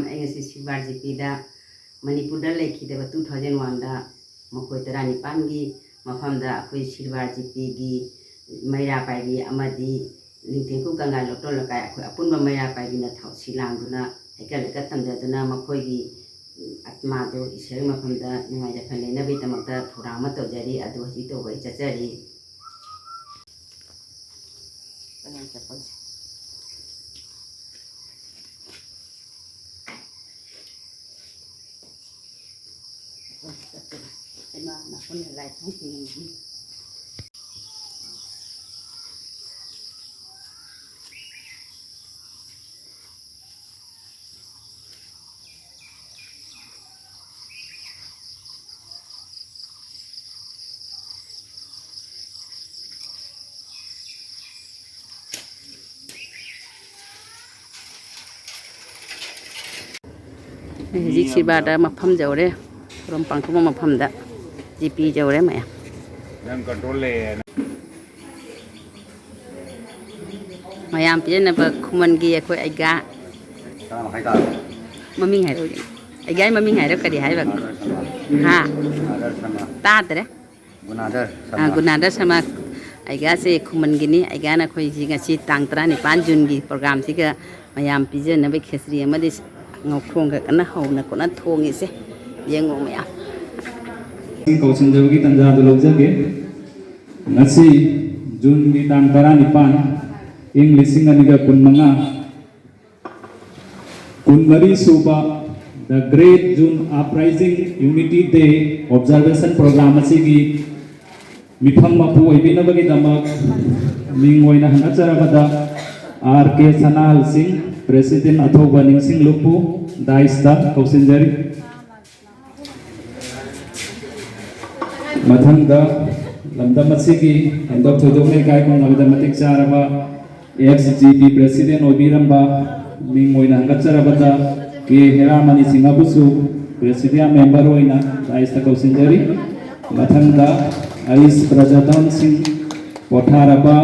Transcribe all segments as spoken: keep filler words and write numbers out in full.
ꯑꯩ ꯉꯁꯤ ꯁꯤꯜꯚꯔ ꯖꯤꯄꯤꯗ ꯃꯅꯤꯄꯨꯔꯗ ꯂꯩꯈꯤꯗꯕ two thousand one ꯗ ꯃꯈꯣꯏ ꯇꯔꯥꯅꯤꯄꯥꯟꯒꯤ ꯃꯐꯝꯗ ꯑꯩꯈꯣꯏ ꯁꯤꯜꯚꯔ ꯖꯤꯄꯤꯒꯤ ꯃꯩꯔꯥ ꯄꯥꯏꯕꯤ ꯑꯃꯗꯤ ꯂꯤꯡꯊꯦꯡꯈꯨ ꯒꯪꯒꯥ ꯂꯣꯛꯇꯣꯟ ꯂꯩꯀꯥꯏ ꯑꯩꯈꯣꯏ ꯑꯄꯨꯟꯕ ꯃꯩꯔꯥ ꯄꯥꯏꯕꯤꯅ ꯊꯧꯁꯤ ꯂꯥꯡꯗꯨꯅ ꯍꯩꯀꯠ ꯂꯩꯀꯠ ꯇꯝꯖꯗꯨꯅ ꯃꯈꯣꯏꯒꯤ ꯑꯠꯃꯥꯗꯨ ꯏꯁꯣꯔꯒꯤ ꯃꯐꯝꯗ ꯅꯨꯡꯉꯥꯏ ꯌꯥꯏꯐꯅ ꯂꯩꯅꯕꯒꯤꯗꯃꯛꯇ ꯊꯧꯔꯥꯡ ꯑꯃ ꯇꯧꯖꯔꯤ꯫ ꯑꯗꯨ ꯍꯧꯖꯤꯛ ꯇꯧꯕ ꯑꯩ ꯆꯠꯆꯔꯤ꯫ ꯑꯩ ꯍꯧꯖꯤꯛ ꯁꯤꯕꯥꯗ ꯃꯐꯝ ꯌꯧꯔꯦ, ꯊꯧꯔꯝ ꯄꯥꯡꯊꯣꯛꯄ ꯃꯐꯝꯗ ꯖꯤꯄꯤ ꯌꯧꯔꯦ ꯃꯌꯥꯝ꯫ ꯅꯪ ꯀꯟꯇ꯭ꯔꯣꯜ ꯂꯩꯌꯦꯅ꯫ ꯃꯌꯥꯝ ꯄꯤꯖꯅꯕ ꯈꯨꯃꯟꯒꯤ ꯑꯩꯈꯣꯏ ꯑꯩꯒꯥ꯫ ꯇꯔꯥ ꯃꯈꯥꯏ ꯇꯥꯔꯦ꯫ ꯃꯃꯤꯡ ꯍꯥꯏꯔꯛꯑꯣ꯫ ꯑꯩꯒꯥꯒꯤ ꯃꯃꯤꯡ ꯍꯥꯏꯔꯣ, ꯀꯔꯤ ꯍꯥꯏꯕ? ꯒꯨꯅꯥꯙꯔ ꯁꯅꯥ꯫ ꯍꯥ? ꯒꯨꯅꯥꯙꯔ ꯁꯅꯥ꯫ ꯇꯥꯗ꯭ꯔꯦ꯫ ꯒꯨꯅꯥꯙꯔ ꯑꯥ, ꯁꯅꯥ꯫ ꯒꯨꯅꯥꯙꯔ ꯁꯅꯥ꯫ ꯑꯩꯒꯥꯁꯦ ꯈꯨꯃꯟꯒꯤꯅꯤ꯫ ꯑꯩꯒꯥꯅ ꯑꯩꯈꯣꯏꯁꯤ ꯉꯁꯤ ꯇꯥꯡ ꯇꯔꯥꯅꯤꯄꯥꯟ ꯖꯨꯟꯒꯤ ꯄ꯭ꯔꯣꯒ꯭ꯔꯥꯝꯁꯤꯒ ꯃꯌꯥꯝ ꯄꯤꯖꯅꯕ ꯈꯦꯆ꯭ꯔꯤ ꯑꯃꯗꯤ ꯉꯧꯈꯣꯡꯒ ꯀꯟꯅ ꯍꯧꯅ ꯈꯣꯠꯅ ꯊꯣꯡꯉꯤꯁꯦ꯫ ꯌꯦꯡꯉꯣ ꯃꯌꯥꯝ꯫ ꯀꯧꯁꯤꯟꯖꯕꯒꯤ ꯇꯥꯟꯖꯥꯗꯨ ꯂꯧꯖꯒꯦ꯫ ꯉꯁꯤ ꯖꯨꯟꯒꯤ ꯇꯥꯡ ꯇꯔꯥꯅꯤꯄꯥꯟ, ꯏꯪ ꯂꯤꯁꯤꯡ ꯑꯅꯤꯒ ꯀꯨꯟꯃꯉꯥ, ꯀꯨꯟꯃꯔꯤ ꯁꯨꯕ The Great June Uprising Unity Day Observation Program ꯑꯁꯤꯒꯤ ꯃꯤꯐꯝ ꯃꯄꯨ ꯑꯣꯏꯕꯤꯅꯕꯒꯤꯗꯃꯛ ꯃꯤꯡ ꯑꯣꯏꯅ ꯍꯪꯒꯠꯆꯔꯕꯗ ꯑꯥꯔ ꯀꯦ ꯁꯅꯥꯍꯜ ꯁꯤꯡ, President ꯑꯊꯧꯕ ꯅꯤꯡꯁꯤꯡ ꯂꯨꯞꯄꯨ, dais ꯇ ꯀꯧꯁꯤꯟꯖꯔꯤ꯫ ꯃꯊꯪꯗ ꯂꯝꯗꯝ ꯑꯁꯤꯒꯤ ꯍꯦꯟꯗꯣꯛ ꯊꯣꯏꯗꯣꯛꯅ ꯏꯀꯥꯏ ꯈꯨꯝꯅꯕꯗ ꯃꯇꯤꯛ ꯆꯥꯔꯕ ꯑꯦꯛꯁ ꯖꯤ ꯄꯤ President ꯑꯣꯏꯕꯤꯔꯝꯕ ꯃꯤꯡ ꯑꯣꯏꯅ ꯍꯪꯒꯠꯆꯔꯕꯗ ꯀꯦ ꯍꯦꯔꯥꯃꯅꯤ ꯁꯤꯡꯍꯕꯨꯁꯨ Presidium Member ꯑꯣꯏꯅ dais ꯇ ꯀꯧꯁꯤꯟꯖꯔꯤ꯫ ꯃꯊꯪꯗ ꯑꯩꯁ ꯄ꯭ꯔꯖꯥꯙꯟ ꯁꯤꯡ, ꯄꯣꯊꯥꯔꯕ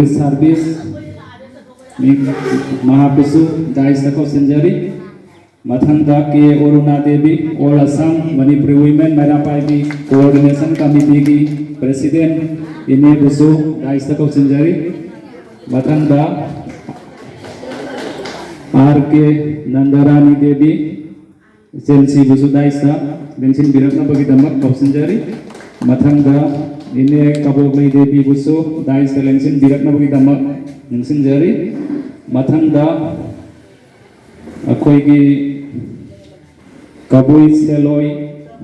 ꯁꯥꯔꯚꯤꯁ ꯃꯤ ꯃꯍꯥꯛꯄꯨꯁꯨ ꯗꯥꯏꯁꯇ ꯀꯧꯁꯤꯟꯖꯔꯤ꯫ ꯃꯊꯪꯗ K Oruna Devi, all Assam Manipuri women Meira Paibi coordination ꯀꯃꯤꯇꯤꯒꯤ ꯄ꯭ꯔꯦꯁꯤꯗꯦꯟ ꯏꯅꯦꯕꯨꯁꯨ ꯗꯥꯏꯁꯇ ꯀꯧꯁꯤꯟꯖꯔꯤ꯫ ꯃꯊꯪꯗ ꯑꯥꯔ ꯀꯦ ꯅꯟꯗꯔꯥꯅꯤ ꯗꯦꯕꯤ, ꯏꯆꯦꯜꯁꯤꯕꯨꯁꯨ ꯗꯥꯏꯁꯇ ꯂꯦꯡꯁꯤꯟꯕꯤꯔꯛꯅꯕꯒꯤꯗꯃꯛ ꯀꯧꯁꯤꯟꯖꯔꯤ꯫ ꯃꯊꯪꯗ ꯏꯅꯦ ꯀꯕꯣꯛꯂꯩ ꯗꯦꯕꯤꯕꯨꯁꯨ ꯗꯥꯏꯁꯇ ꯂꯦꯡꯁꯤꯟꯕꯤꯔꯛꯅꯕꯒꯤꯗꯃꯛ ꯅꯤꯡꯁꯤꯡꯖꯔꯤ꯫ ꯃꯊꯪꯗ ꯑꯩꯈꯣꯏꯒꯤ ꯀꯕꯨꯏ ꯁꯦꯂꯣꯏ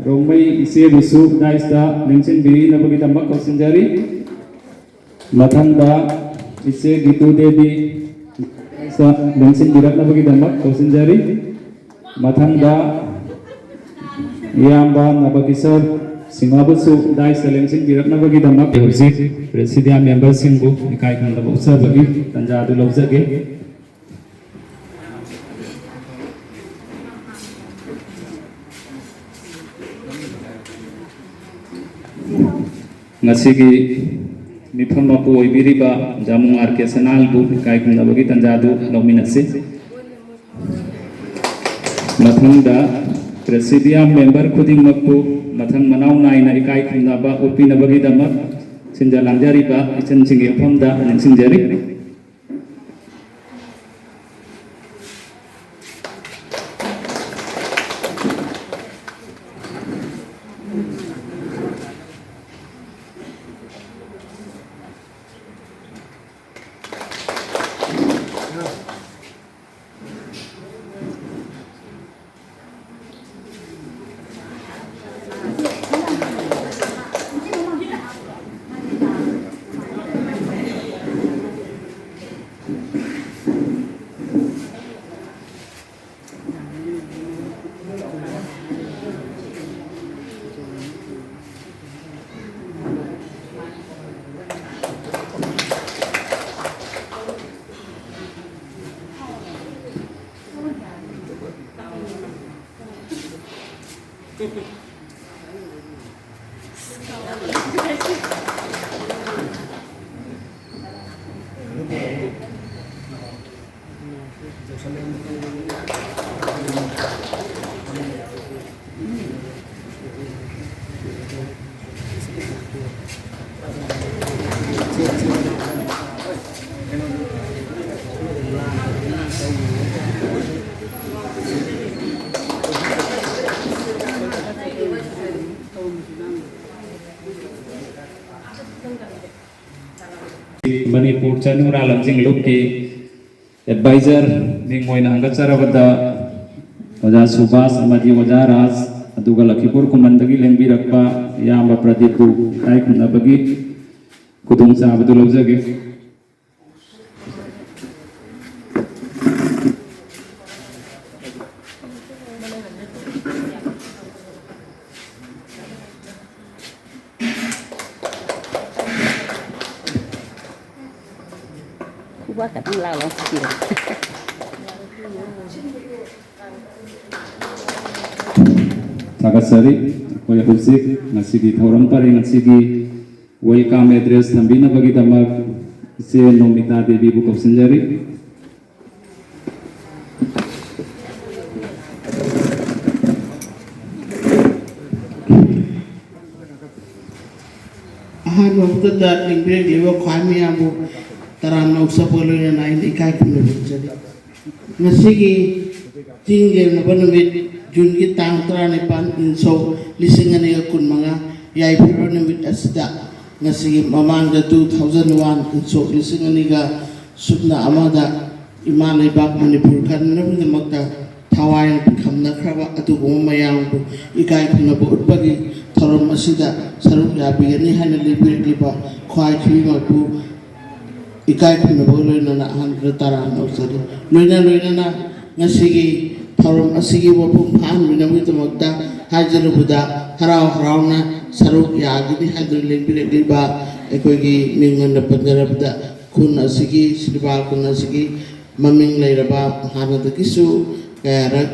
ꯔꯣꯡꯃꯩ ꯏꯆꯦꯕꯨꯁꯨ ꯗꯥꯏꯁꯇ ꯂꯦꯡꯁꯤꯟꯕꯤꯅꯕꯒꯤꯗꯃꯛ ꯀꯧꯁꯤꯟꯖꯔꯤ꯫ ꯃꯊꯪꯗ ꯏꯆꯦ ꯒꯤꯇꯨ ꯗꯦꯕꯤ ꯗꯥꯏꯁꯇ ꯂꯦꯡꯁꯤꯟꯕꯤꯔꯛꯅꯕꯒꯤꯗꯃꯛ ꯀꯧꯁꯤꯟꯖꯔꯤ꯫ ꯃꯊꯪꯗ ꯏꯌꯥꯝꯕ ꯅꯕꯀꯤꯁꯣꯔ ꯁꯤꯡꯍꯕꯨꯁꯨ ꯗꯥꯏꯁꯇ ꯂꯦꯡꯁꯤꯟꯕꯤꯔꯛꯅꯕꯒꯤꯗꯃꯛ ꯍꯧꯖꯤꯛ ꯄ꯭ꯔꯦꯁꯤꯗꯤꯌꯝ ꯃꯦꯝꯕꯔꯁꯤꯡꯕꯨ ꯏꯀꯥꯏ ꯈꯨꯝꯅꯕ ꯎꯠꯆꯕꯒꯤ ꯇꯥꯟꯖꯥ ꯑꯗꯨ ꯂꯧꯖꯒꯦ꯫ ꯉꯁꯤꯒꯤ ꯃꯤꯐꯝ ꯃꯄꯨ ꯑꯣꯏꯕꯤꯔꯤꯕ ꯖꯥꯃꯨꯡ ꯑꯥꯔ ꯀꯦ ꯁꯅꯥꯜꯕꯨ ꯏꯀꯥꯏ ꯈꯨꯝꯅꯕꯒꯤ ꯇꯥꯟꯖꯥꯗꯨ ꯂꯧꯃꯤꯟꯅꯁꯤ꯫ ꯃꯊꯪꯗ ꯄ꯭ꯔꯦꯁꯤꯗꯤꯌꯝ ꯃꯦꯝꯕꯔ ꯈꯨꯗꯤꯡꯃꯛꯄꯨ ꯃꯊꯪ ꯃꯅꯥꯎ ꯅꯥꯏꯅ ꯏꯀꯥꯏ ꯈꯨꯝꯅꯕ ꯎꯠꯄꯤꯅꯕꯒꯤꯗꯃꯛ ꯁꯤꯟꯖ ꯂꯥꯡꯖꯔꯤꯕ ꯏꯆꯟꯁꯤꯡꯒꯤ ꯃꯐꯝꯗ ꯅꯤꯡꯁꯤꯡꯖꯔꯤ꯫ ꯃꯅꯤꯄꯨꯔ ꯆꯅꯨꯔꯥ ꯂꯝꯖꯤꯡ ꯂꯨꯞꯀꯤ ꯑꯦꯗꯚꯥꯏꯖꯔ ꯃꯤꯡ ꯑꯣꯏꯅ ꯍꯪꯒꯠꯆꯔꯕꯗ ꯑꯣꯖꯥ ꯁꯨꯕꯥꯁ ꯑꯃꯗꯤ ꯑꯣꯖꯥ ꯔꯥꯖ, ꯑꯗꯨꯒ ꯂꯈꯤꯄꯨꯔ ꯈꯨꯃꯟꯗꯒꯤ ꯂꯦꯡꯕꯤꯔꯛꯄ ꯏꯌꯥꯝꯕ ꯄ꯭ꯔꯗꯤꯞꯄꯨ ꯏꯀꯥꯏ ꯈꯨꯝꯅꯕꯒꯤ ꯈꯨꯗꯣꯡꯆꯥꯕꯗꯨ ꯂꯧꯖꯒꯦ꯫ ꯈꯨꯕꯥꯛ ꯈꯛꯇꯪ ꯂꯥꯎ ꯂꯥꯎ ꯆꯤꯛꯄꯤꯔꯣ꯫ ꯊꯥꯒꯠꯆꯔꯤ꯫ ꯑꯩꯈꯣꯏ ꯍꯧꯖꯤꯛ ꯉꯁꯤꯒꯤ ꯊꯧꯔꯝ ꯄꯔꯦꯡ ꯑꯁꯤꯒꯤ welcome address ꯊꯝꯕꯤꯅꯕꯒꯤꯗꯃꯛ ꯏꯆꯦ ꯅꯣꯃꯤꯇꯥ ꯗꯦꯕꯤꯕꯨ ꯀꯧꯁꯤꯟꯖꯔꯤ꯫ ꯑꯍꯥꯟꯕ ꯃꯛꯇꯗ ꯂꯦꯡꯕꯤꯔꯛꯂꯤꯕ ꯈ꯭ꯋꯥꯏ ꯃꯌꯥꯝꯕꯨ ꯇꯔꯥꯝꯅ ꯑꯣꯛꯆꯕꯒ ꯂꯣꯏꯅꯅ ꯑꯩꯅ ꯏꯀꯥꯏ ꯈꯨꯝꯅꯕ ꯎꯠꯆꯔꯤ꯫ ꯉꯁꯤꯒꯤ ꯆꯤꯡ ꯂꯦꯝꯅꯕ ꯅꯨꯃꯤꯠ, ꯖꯨꯟꯒꯤ ꯇꯥꯡ ꯇꯔꯥꯅꯤꯄꯥꯟ, ꯏꯪ ꯁꯣꯛ ꯂꯤꯁꯤꯡ ꯑꯅꯤꯒ ꯀꯨꯟꯃꯉꯥ, ꯌꯥꯏꯐꯔꯕ ꯅꯨꯃꯤꯠ ꯑꯁꯤꯗ, ꯉꯁꯤꯒꯤ ꯃꯃꯥꯡꯗ two thousand one, ꯏꯪ ꯁꯣꯛ ꯂꯤꯁꯤꯡ ꯑꯅꯤꯒ ꯁꯨꯞꯅ ꯑꯃꯗ ꯏꯃꯥ ꯂꯩꯕꯥꯛ ꯃꯅꯤꯄꯨꯔ ꯀꯟꯅꯕꯒꯤꯗꯃꯛꯇ ꯊꯋꯥꯏ ꯈꯝꯅꯈ꯭ꯔꯕ ꯑꯗꯨꯒꯨꯝꯕ ꯃꯌꯥꯝꯕꯨ ꯏꯀꯥꯏ ꯈꯨꯝꯅꯕ ꯎꯠꯄꯒꯤ ꯊꯧꯔꯝ ꯑꯁꯤꯗ ꯁꯔꯨꯛ ꯌꯥꯕꯤꯒꯅꯤ ꯍꯥꯏꯅ ꯂꯦꯡꯕꯤꯔꯛꯂꯤꯕ ꯈ꯭ꯋꯥꯏ ꯈꯨꯗꯤꯡꯃꯛꯄꯨ ꯏꯀꯥꯏ ꯈꯨꯝꯅꯕꯒ ꯂꯣꯏꯅꯅ ꯑꯍꯥꯟꯕꯗ ꯇꯔꯥꯝꯅ ꯑꯣꯛꯆꯔꯤ꯫ ꯂꯣꯏꯅ ꯂꯣꯏꯅꯅ ꯉꯁꯤꯒꯤ ꯊꯧꯔꯝ ꯑꯁꯤꯒꯤ ꯃꯄꯨꯡ ꯐꯥꯍꯟꯕꯤꯅꯕꯒꯤꯗꯃꯛꯇ ꯍꯥꯏꯖꯔꯨꯕꯗ ꯍꯔꯥꯎ ꯍꯔꯥꯎꯅ ꯁꯔꯨꯛ ꯌꯥꯒꯅꯤ ꯍꯥꯏꯗꯨꯅ ꯂꯦꯡꯕꯤꯔꯛꯂꯤꯕ ꯑꯩꯈꯣꯏꯒꯤ ꯃꯤꯡ ꯑꯣꯏꯅ ꯄꯟꯖꯔꯕꯗ ꯈꯨꯟ ꯑꯁꯤꯒꯤ, ꯁꯤꯔꯤꯕꯥ ꯈꯨꯟ ꯑꯁꯤꯒꯤ ꯃꯃꯤꯡ ꯂꯩꯔꯕ ꯍꯥꯟꯅꯗꯒꯤꯁꯨ ꯀꯌꯥꯔꯛ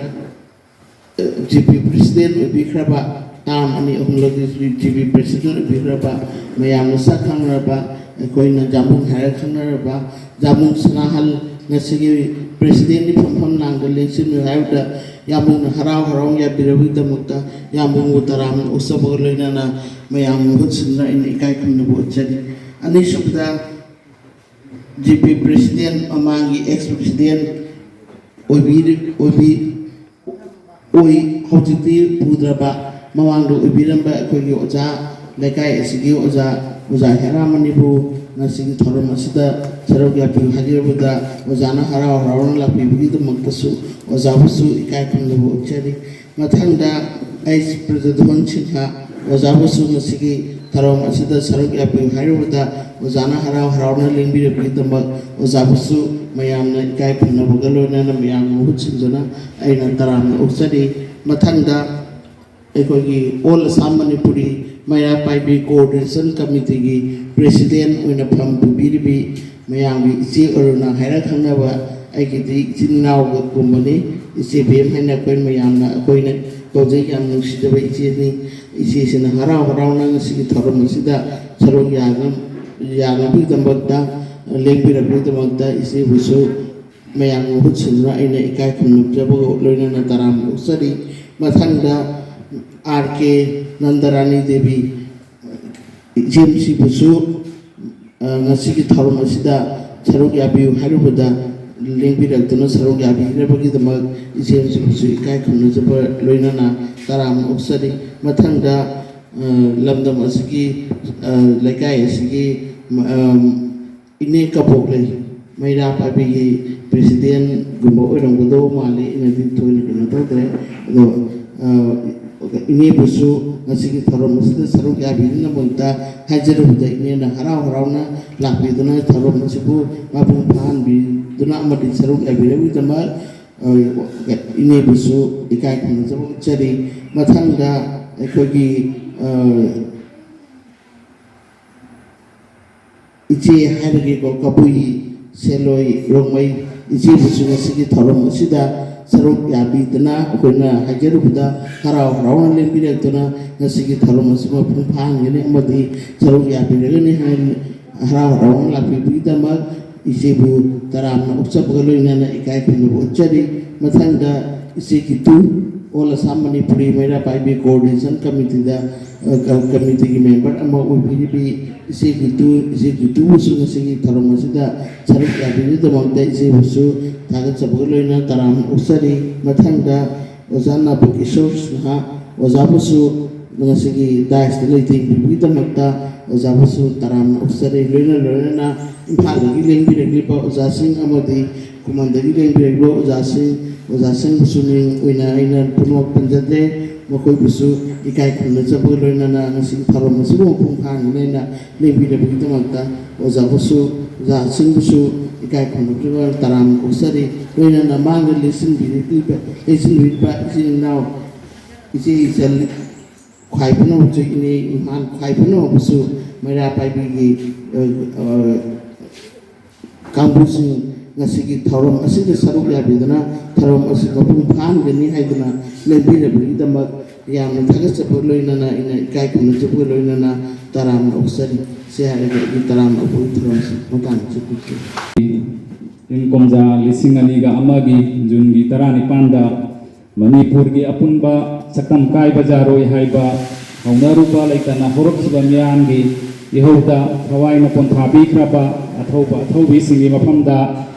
ꯖꯤ ꯄꯤ ꯄ꯭ꯔꯁꯤꯗꯦꯟ ꯑꯣꯏꯕꯤꯈ꯭ꯔꯕ, ꯇꯥꯝ ꯑꯅꯤ ꯑꯍꯨꯝꯂꯛꯇꯤ ꯖꯤ ꯄꯤ ꯄ꯭ꯔꯁꯤꯗꯦꯟ ꯑꯣꯏꯕꯤꯈ꯭ꯔꯕ, ꯃꯌꯥꯝꯅ ꯁꯛ ꯈꯪꯅꯔꯕ, ꯑꯩꯈꯣꯏꯅ ꯖꯥꯃꯨꯡ ꯍꯥꯏꯔ ꯈꯪꯅꯔꯕ ꯖꯥꯃꯨꯡ ꯁꯅꯥꯍꯜ ꯉꯁꯤꯒꯤ ꯄ꯭ꯔꯦꯁꯤꯗꯦꯟꯒꯤ ꯐꯝꯐꯝ ꯂꯥꯡꯗ ꯂꯦꯡꯁꯤꯟꯕꯤꯌꯨ ꯍꯥꯏꯕꯗ ꯌꯥꯝꯕꯨꯡꯅ ꯍꯔꯥꯎ ꯍꯔꯥꯎ ꯌꯥꯕꯤꯔꯕꯒꯤꯗꯃꯛꯇ ꯌꯥꯝꯕꯨꯡꯕꯨ ꯇꯔꯥꯝꯅ ꯑꯣꯛꯆꯕꯒ ꯂꯣꯏꯅꯅ ꯃꯌꯥꯝꯒꯤ ꯃꯍꯨꯠ ꯁꯤꯟꯗꯨꯅ ꯑꯩꯅ ꯏꯀꯥꯏ ꯈꯨꯝꯅꯕ ꯎꯠꯆꯔꯤ꯫ ꯑꯅꯤꯁꯨꯕꯗ, ꯖꯤ ꯄꯤ ꯄ꯭ꯔꯦꯁꯤꯗꯦꯟ, ꯃꯃꯥꯡꯒꯤ ꯑꯦꯛꯁ ꯄ꯭ꯔꯦꯁꯤꯗꯦꯟ ꯑꯣꯏꯕꯤ ꯑꯣꯏꯕꯤ ꯑꯣꯏ ꯍꯧꯖꯤꯛꯇꯤ ꯄꯨꯗ꯭ꯔꯕ, ꯃꯃꯥꯡꯗ ꯑꯣꯏꯕꯤꯔꯝꯕ ꯑꯩꯈꯣꯏꯒꯤ ꯑꯣꯖꯥ, ꯂꯩꯀꯥꯏ ꯑꯁꯤꯒꯤ ꯑꯣꯖꯥ, ꯑꯣꯖꯥ ꯍꯦꯔꯥꯃꯅꯤꯕꯨ ꯉꯁꯤꯒꯤ ꯊꯧꯔꯝ ꯑꯁꯤꯗ ꯁꯔꯨꯛ ꯌꯥꯕꯤꯌꯨ ꯍꯥꯏꯖꯔꯕꯗ ꯑꯣꯖꯥꯅ ꯍꯔꯥꯎ ꯍꯔꯥꯎꯅ ꯂꯥꯛꯄꯤꯕꯒꯤꯗꯃꯛꯇꯁꯨ ꯑꯣꯖꯥꯕꯨꯁꯨ ꯏꯀꯥꯏ ꯈꯨꯝꯅꯕ ꯎꯠꯆꯔꯤ꯫ ꯃꯊꯪꯗ ꯑꯩ ꯄ꯭ꯔꯖꯥꯙꯣꯟ ꯁꯤꯡꯍ ꯑꯣꯖꯥꯕꯨꯁꯨ ꯉꯁꯤꯒꯤ ꯊꯧꯔꯝ ꯑꯁꯤꯗ ꯁꯔꯨꯛ ꯌꯥꯕꯤꯌꯨ ꯍꯥꯏꯔꯨꯕꯗ ꯑꯣꯖꯥꯅ ꯍꯔꯥꯎ ꯍꯔꯥꯎꯅ ꯂꯦꯡꯕꯤꯔꯛꯄꯒꯤꯗꯃꯛ ꯑꯣꯖꯥꯕꯨꯁꯨ ꯃꯌꯥꯝꯅ ꯏꯀꯥꯏ ꯈꯨꯝꯅꯕꯒ ꯂꯣꯏꯅꯅ ꯃꯌꯥꯝꯒꯤ ꯃꯍꯨꯠ ꯁꯤꯟꯗꯨꯅ ꯑꯩꯅ ꯇꯔꯥꯝꯅ ꯑꯣꯛꯆꯔꯤ꯫ ꯃꯊꯪꯗ ꯑꯩꯈꯣꯏꯒꯤ ꯑꯣꯜ ꯑꯁꯥꯝ ꯃꯅꯤꯄꯨꯔꯤ ꯃꯩꯔꯥ ꯄꯥꯏꯕꯤ ꯀꯣꯑꯣꯔꯗꯤꯅꯦꯁꯟ ꯀꯃꯤꯇꯤꯒꯤ ꯄ꯭ꯔꯦꯁꯤꯗꯦꯟ ꯑꯣꯏꯅ ꯐꯝ ꯄꯨꯕꯤꯔꯤꯕꯤ ꯃꯌꯥꯝꯒꯤ ꯏꯆꯦ ꯑꯔꯨꯅꯥ ꯍꯥꯏꯔ ꯈꯪꯅꯕ ꯑꯩꯒꯤꯗꯤ ꯏꯆꯤꯟ ꯏꯅꯥꯎꯒꯨꯝꯕꯅꯤ꯫ ꯏꯆꯦ ꯕꯦꯝ ꯍꯥꯏꯅ ꯑꯩꯈꯣꯏ ꯃꯌꯥꯝꯅ ꯑꯩꯈꯣꯏꯅ ꯀꯧꯖꯩ꯫ ꯌꯥꯝ ꯅꯨꯡꯁꯤꯖꯕ ꯏꯆꯦꯅꯤ꯫ ꯏꯆꯦꯁꯤꯅ ꯍꯔꯥꯎ ꯍꯔꯥꯎꯅ ꯉꯁꯤꯒꯤ ꯊꯧꯔꯝ ꯑꯁꯤꯗ ꯁꯔꯨꯛ ꯌꯥꯅ-, ꯌꯥꯅꯕꯒꯤꯗꯃꯛꯇ, ꯂꯦꯡꯕꯤꯔꯛꯄꯒꯤꯗꯃꯛꯇ ꯏꯆꯦꯕꯨꯁꯨ ꯃꯌꯥꯝꯒꯤ ꯃꯍꯨꯠ ꯁꯤꯟꯗꯨꯅ ꯑꯩꯅ ꯏꯀꯥꯏ ꯈꯨꯝꯅꯖꯕꯒ ꯂꯣꯏꯅꯅ ꯇꯔꯥꯝꯅ ꯑꯣꯛꯆꯔꯤ꯫ ꯃꯊꯪꯗ ꯑꯥꯔ ꯀꯦ ꯅꯟꯗꯔꯥꯅꯤ ꯗꯦꯕꯤ, ꯏꯆꯦꯝꯁꯤꯕꯨꯁꯨ, ꯑ, ꯉꯁꯤꯒꯤ ꯊꯧꯔꯝ ꯑꯁꯤꯗ ꯁꯔꯨꯛ ꯌꯥꯕꯤꯌꯨ ꯍꯥꯏꯔꯨꯕꯗ ꯂꯦꯡꯕꯤꯔꯛꯇꯨꯅ ꯁꯔꯨꯛ ꯌꯥꯕꯤꯔꯕꯒꯤꯗꯃꯛ ꯏꯆꯦꯝꯁꯤꯕꯨꯁꯨ ꯏꯀꯥꯏ ꯈꯨꯝꯅꯖꯕ ꯂꯣꯏꯅꯅ ꯇꯔꯥꯝꯅ ꯑꯣꯛꯆꯔꯤ꯫ ꯃꯊꯪꯗ, ꯑ, ꯂꯝꯗꯝ ꯑꯁꯤꯒꯤ, ꯑ, ꯂꯩꯀꯥꯏ ꯑꯁꯤꯒꯤ, ꯑ, ꯏꯅꯦ ꯀꯕꯣꯛꯂꯩ ꯃꯩꯔꯥ ꯄꯥꯏꯕꯤꯒꯤ ꯄ꯭ꯔꯦꯁꯤꯗꯦꯟꯒꯨꯝꯕ ꯑꯣꯏꯔꯝꯒꯗꯧꯕ ꯃꯥꯜꯂꯤ꯫ ꯑꯩꯅꯗꯤ ꯊꯣꯏꯅ ꯀꯩꯅꯣ ꯇꯧꯗ꯭ꯔꯦ꯫ ꯑꯗꯣ, ꯑ, ꯏꯅꯦꯕꯨꯁꯨ ꯉꯁꯤꯒꯤ ꯊꯧꯔꯝ ꯑꯁꯤꯗ ꯁꯔꯨꯛ ꯌꯥꯕꯤꯅꯕꯒꯤꯗꯃꯛꯇ ꯍꯥꯏꯖꯔꯨꯕꯗ ꯏꯅꯦꯅ ꯍꯔꯥꯎ ꯍꯔꯥꯎꯅ ꯂꯥꯛꯄꯤꯗꯨꯅ ꯊꯧꯔꯝ ꯑꯁꯤꯕꯨ ꯃꯄꯨꯡ ꯐꯥꯍꯟꯕꯤꯗꯨꯅ ꯑꯃꯗꯤ ꯁꯔꯨꯛ ꯌꯥꯕꯤꯔꯕꯒꯤꯗꯃꯛ, ꯑ, ꯏꯅꯦꯕꯨꯁꯨ ꯏꯀꯥꯏ ꯈꯨꯝꯅꯖꯕ ꯎꯠꯆꯔꯤ꯫ ꯃꯊꯪꯗ ꯑꯩꯈꯣꯏꯒꯤ, ꯑ, ꯏꯆꯦ ꯍꯥꯏꯔꯒꯦꯀꯣ, ꯀꯕꯨꯏ ꯁꯦꯜꯂꯣꯏ ꯔꯣꯡꯃꯩ ꯏꯆꯦꯕꯨꯁꯨ ꯉꯁꯤꯒꯤ ꯊꯧꯔꯝ ꯑꯁꯤꯗ ꯁꯔꯨꯛ ꯌꯥꯕꯤꯗꯅ ꯑꯩꯈꯣꯏꯅ ꯍꯥꯏꯖꯔꯨꯕꯗ ꯍꯔꯥꯎ ꯍꯔꯥꯎꯅ ꯂꯦꯡꯕꯤꯔꯛꯇꯨꯅ ꯉꯁꯤꯒꯤ ꯊꯧꯔꯝ ꯑꯁꯤ ꯃꯄꯨꯡ ꯐꯥꯍꯟꯒꯅꯤ ꯑꯃꯗꯤ ꯁꯔꯨꯛ ꯌꯥꯕꯤꯔꯒꯅꯤ ꯍꯥꯏꯅ ꯍꯔꯥꯎ ꯍꯔꯥꯎꯅ ꯂꯥꯛꯄꯤꯕꯒꯤꯗꯃꯛ ꯏꯆꯦꯕꯨ ꯇꯔꯥꯝꯅ ꯑꯣꯛꯆꯕꯒ ꯂꯣꯏꯅꯅ ꯏꯀꯥꯏ ꯈꯨꯝꯅꯕ ꯎꯠꯆꯔꯤ꯫ ꯃꯊꯪꯗ ꯏꯆꯦ ꯒꯤꯇꯨ, All Assam Manipuri ꯃꯩꯔꯥ ꯄꯥꯏꯕꯤ Coordination Committeeꯗ, ꯑ, ꯀ-, committeeꯒꯤ member ꯑꯃ ꯑꯣꯏꯕꯤꯔꯤꯕꯤ ꯏꯆꯦ ꯒꯤꯇꯨ, ꯏꯆꯦ ꯒꯤꯇꯨꯕꯨꯁꯨ ꯉꯁꯤꯒꯤ ꯊꯧꯔꯝ ꯑꯁꯤꯗ ꯁꯔꯨꯛ ꯌꯥꯕꯤꯕꯒꯤꯗꯃꯛꯇ ꯏꯆꯦꯕꯨꯁꯨ ꯊꯥꯒꯠꯆꯕꯒ ꯂꯣꯏꯅꯅ ꯇꯔꯥꯝꯅ ꯑꯣꯛꯆꯔꯤ꯫ ꯃꯊꯪꯗ ꯑꯣꯖꯥ ꯅꯥꯕꯨꯛ ꯏꯁꯣꯔ ꯁꯤꯡꯍ, ꯑꯣꯖꯥꯕꯨꯁꯨ ꯉꯁꯤꯒꯤ daisꯇ ꯂꯩꯇꯦꯡꯕꯤꯕꯒꯤꯗꯃꯛꯇ ꯑꯣꯖꯥꯕꯨꯁꯨ ꯇꯔꯥꯝꯅ ꯑꯣꯛꯆꯔꯤ꯫ ꯂꯣꯏꯅ ꯂꯣꯏꯅꯅ ꯏꯝꯐꯥꯜꯗꯒꯤ ꯂꯦꯡꯕꯤꯔꯛꯂꯤꯕ ꯑꯣꯖꯥꯁꯤꯡ ꯑꯃꯗꯤ ꯈꯨꯃꯟꯗꯒꯤ ꯂꯦꯡꯕꯤꯔꯛꯂꯤꯕ ꯑꯣꯖꯥꯁꯤꯡ, ꯑꯣꯖꯥꯁꯤꯡꯕꯨꯁꯨ ꯃꯤꯡ ꯑꯣꯏꯅ ꯑꯩꯅ ꯄꯨꯝꯅꯃꯛ ꯄꯟꯖꯗ꯭ꯔꯦ꯫ ꯃꯈꯣꯏꯕꯨꯁꯨ ꯏꯀꯥꯏ ꯈꯨꯝꯅꯖꯕꯒ ꯂꯣꯏꯅꯅ ꯉꯁꯤꯒꯤ ꯊꯧꯔꯝ ꯑꯁꯤꯕꯨ ꯃꯄꯨꯡ ꯐꯥꯍꯟꯒꯅꯤ ꯍꯥꯏꯅ ꯂꯦꯡꯕꯤꯔꯕꯒꯤꯗꯃꯛꯇ ꯑꯣꯖꯥꯕꯨꯁꯨ, ꯑꯣꯖꯥꯁꯤꯡꯕꯨꯁꯨ ꯏꯀꯥꯏ ꯈꯨꯝꯅꯕꯒꯤ ꯇꯔꯥꯝꯅ ꯑꯣꯛꯆꯔꯤ꯫ ꯂꯣꯏꯅꯅ ꯃꯥꯡꯗ ꯂꯦꯡꯁꯤꯟꯕꯤꯔꯛꯂꯤꯕ, ꯂꯦꯡꯁꯤꯟꯕꯤꯔꯤꯕ ꯏꯆꯤꯜ ꯏꯅꯥꯎ, ꯏꯆꯦ ꯏꯆꯜ, ꯈ꯭ꯋꯥꯏ ꯄꯨꯝꯅꯃꯛꯁꯨ, ꯏꯅꯦ ꯏꯃꯥꯟ ꯈ꯭ꯋꯥꯏ ꯄꯨꯝꯅꯃꯛꯄꯨꯁꯨ ꯃꯩꯔꯥ ꯄꯥꯏꯕꯤꯒꯤ, ꯑ, ꯑ, ꯀꯥꯡꯕꯨꯁꯤꯡ ꯉꯁꯤꯒꯤ ꯊꯧꯔꯝ ꯑꯁꯤꯗ ꯁꯔꯨꯛ ꯌꯥꯕꯤꯗꯨꯅ ꯊꯧꯔꯝ ꯑꯁꯤ ꯃꯄꯨꯡ ꯐꯥꯍꯟꯒꯅꯤ ꯍꯥꯏꯗꯨꯅ ꯂꯦꯡꯕꯤꯔꯕꯒꯤꯗꯃꯛ ꯌꯥꯝꯅ ꯊꯥꯒꯠꯆꯕ ꯂꯣꯏꯅꯅ ꯑꯩꯅ ꯏꯀꯥꯏ ꯈꯨꯝꯅꯖꯕꯒ ꯂꯣꯏꯅꯅ ꯇꯔꯥꯝꯅ ꯑꯣꯛꯆꯔꯤ꯫ ꯁꯤ ꯍꯥꯏꯔꯒ ꯑꯩꯒꯤ ꯇꯔꯥꯝꯅ ꯑꯣꯛꯄꯒꯤ ꯊꯧꯔꯝꯁꯤ ꯃꯇꯥꯡ ꯑꯁꯤꯗ ꯏꯪ ꯀꯨꯝꯖꯥ ꯂꯤꯁꯤꯡ ꯑꯅꯤꯒ ꯑꯃꯒꯤ ꯖꯨꯟꯒꯤ ꯇꯔꯥꯅꯤꯄꯥꯟꯗ ꯃꯅꯤꯄꯨꯔꯒꯤ ꯑꯄꯨꯟꯕ ꯁꯛꯇꯝ ꯀꯥꯏꯕ ꯌꯥꯔꯣꯏ ꯍꯥꯏꯕ ꯍꯧꯅꯔꯨꯕ ꯂꯩꯇꯅ ꯍꯧꯔꯛꯈꯤꯕ ꯃꯤꯌꯥꯝꯒꯤ ꯏꯍꯧꯗ ꯊꯋꯥꯏꯅ ꯄꯣꯟꯊꯥꯕꯤꯈ꯭ꯔꯕ ꯑꯊꯧꯕ ꯑꯊꯧꯕꯤꯁꯤꯡꯒꯤ ꯃꯐꯝꯗ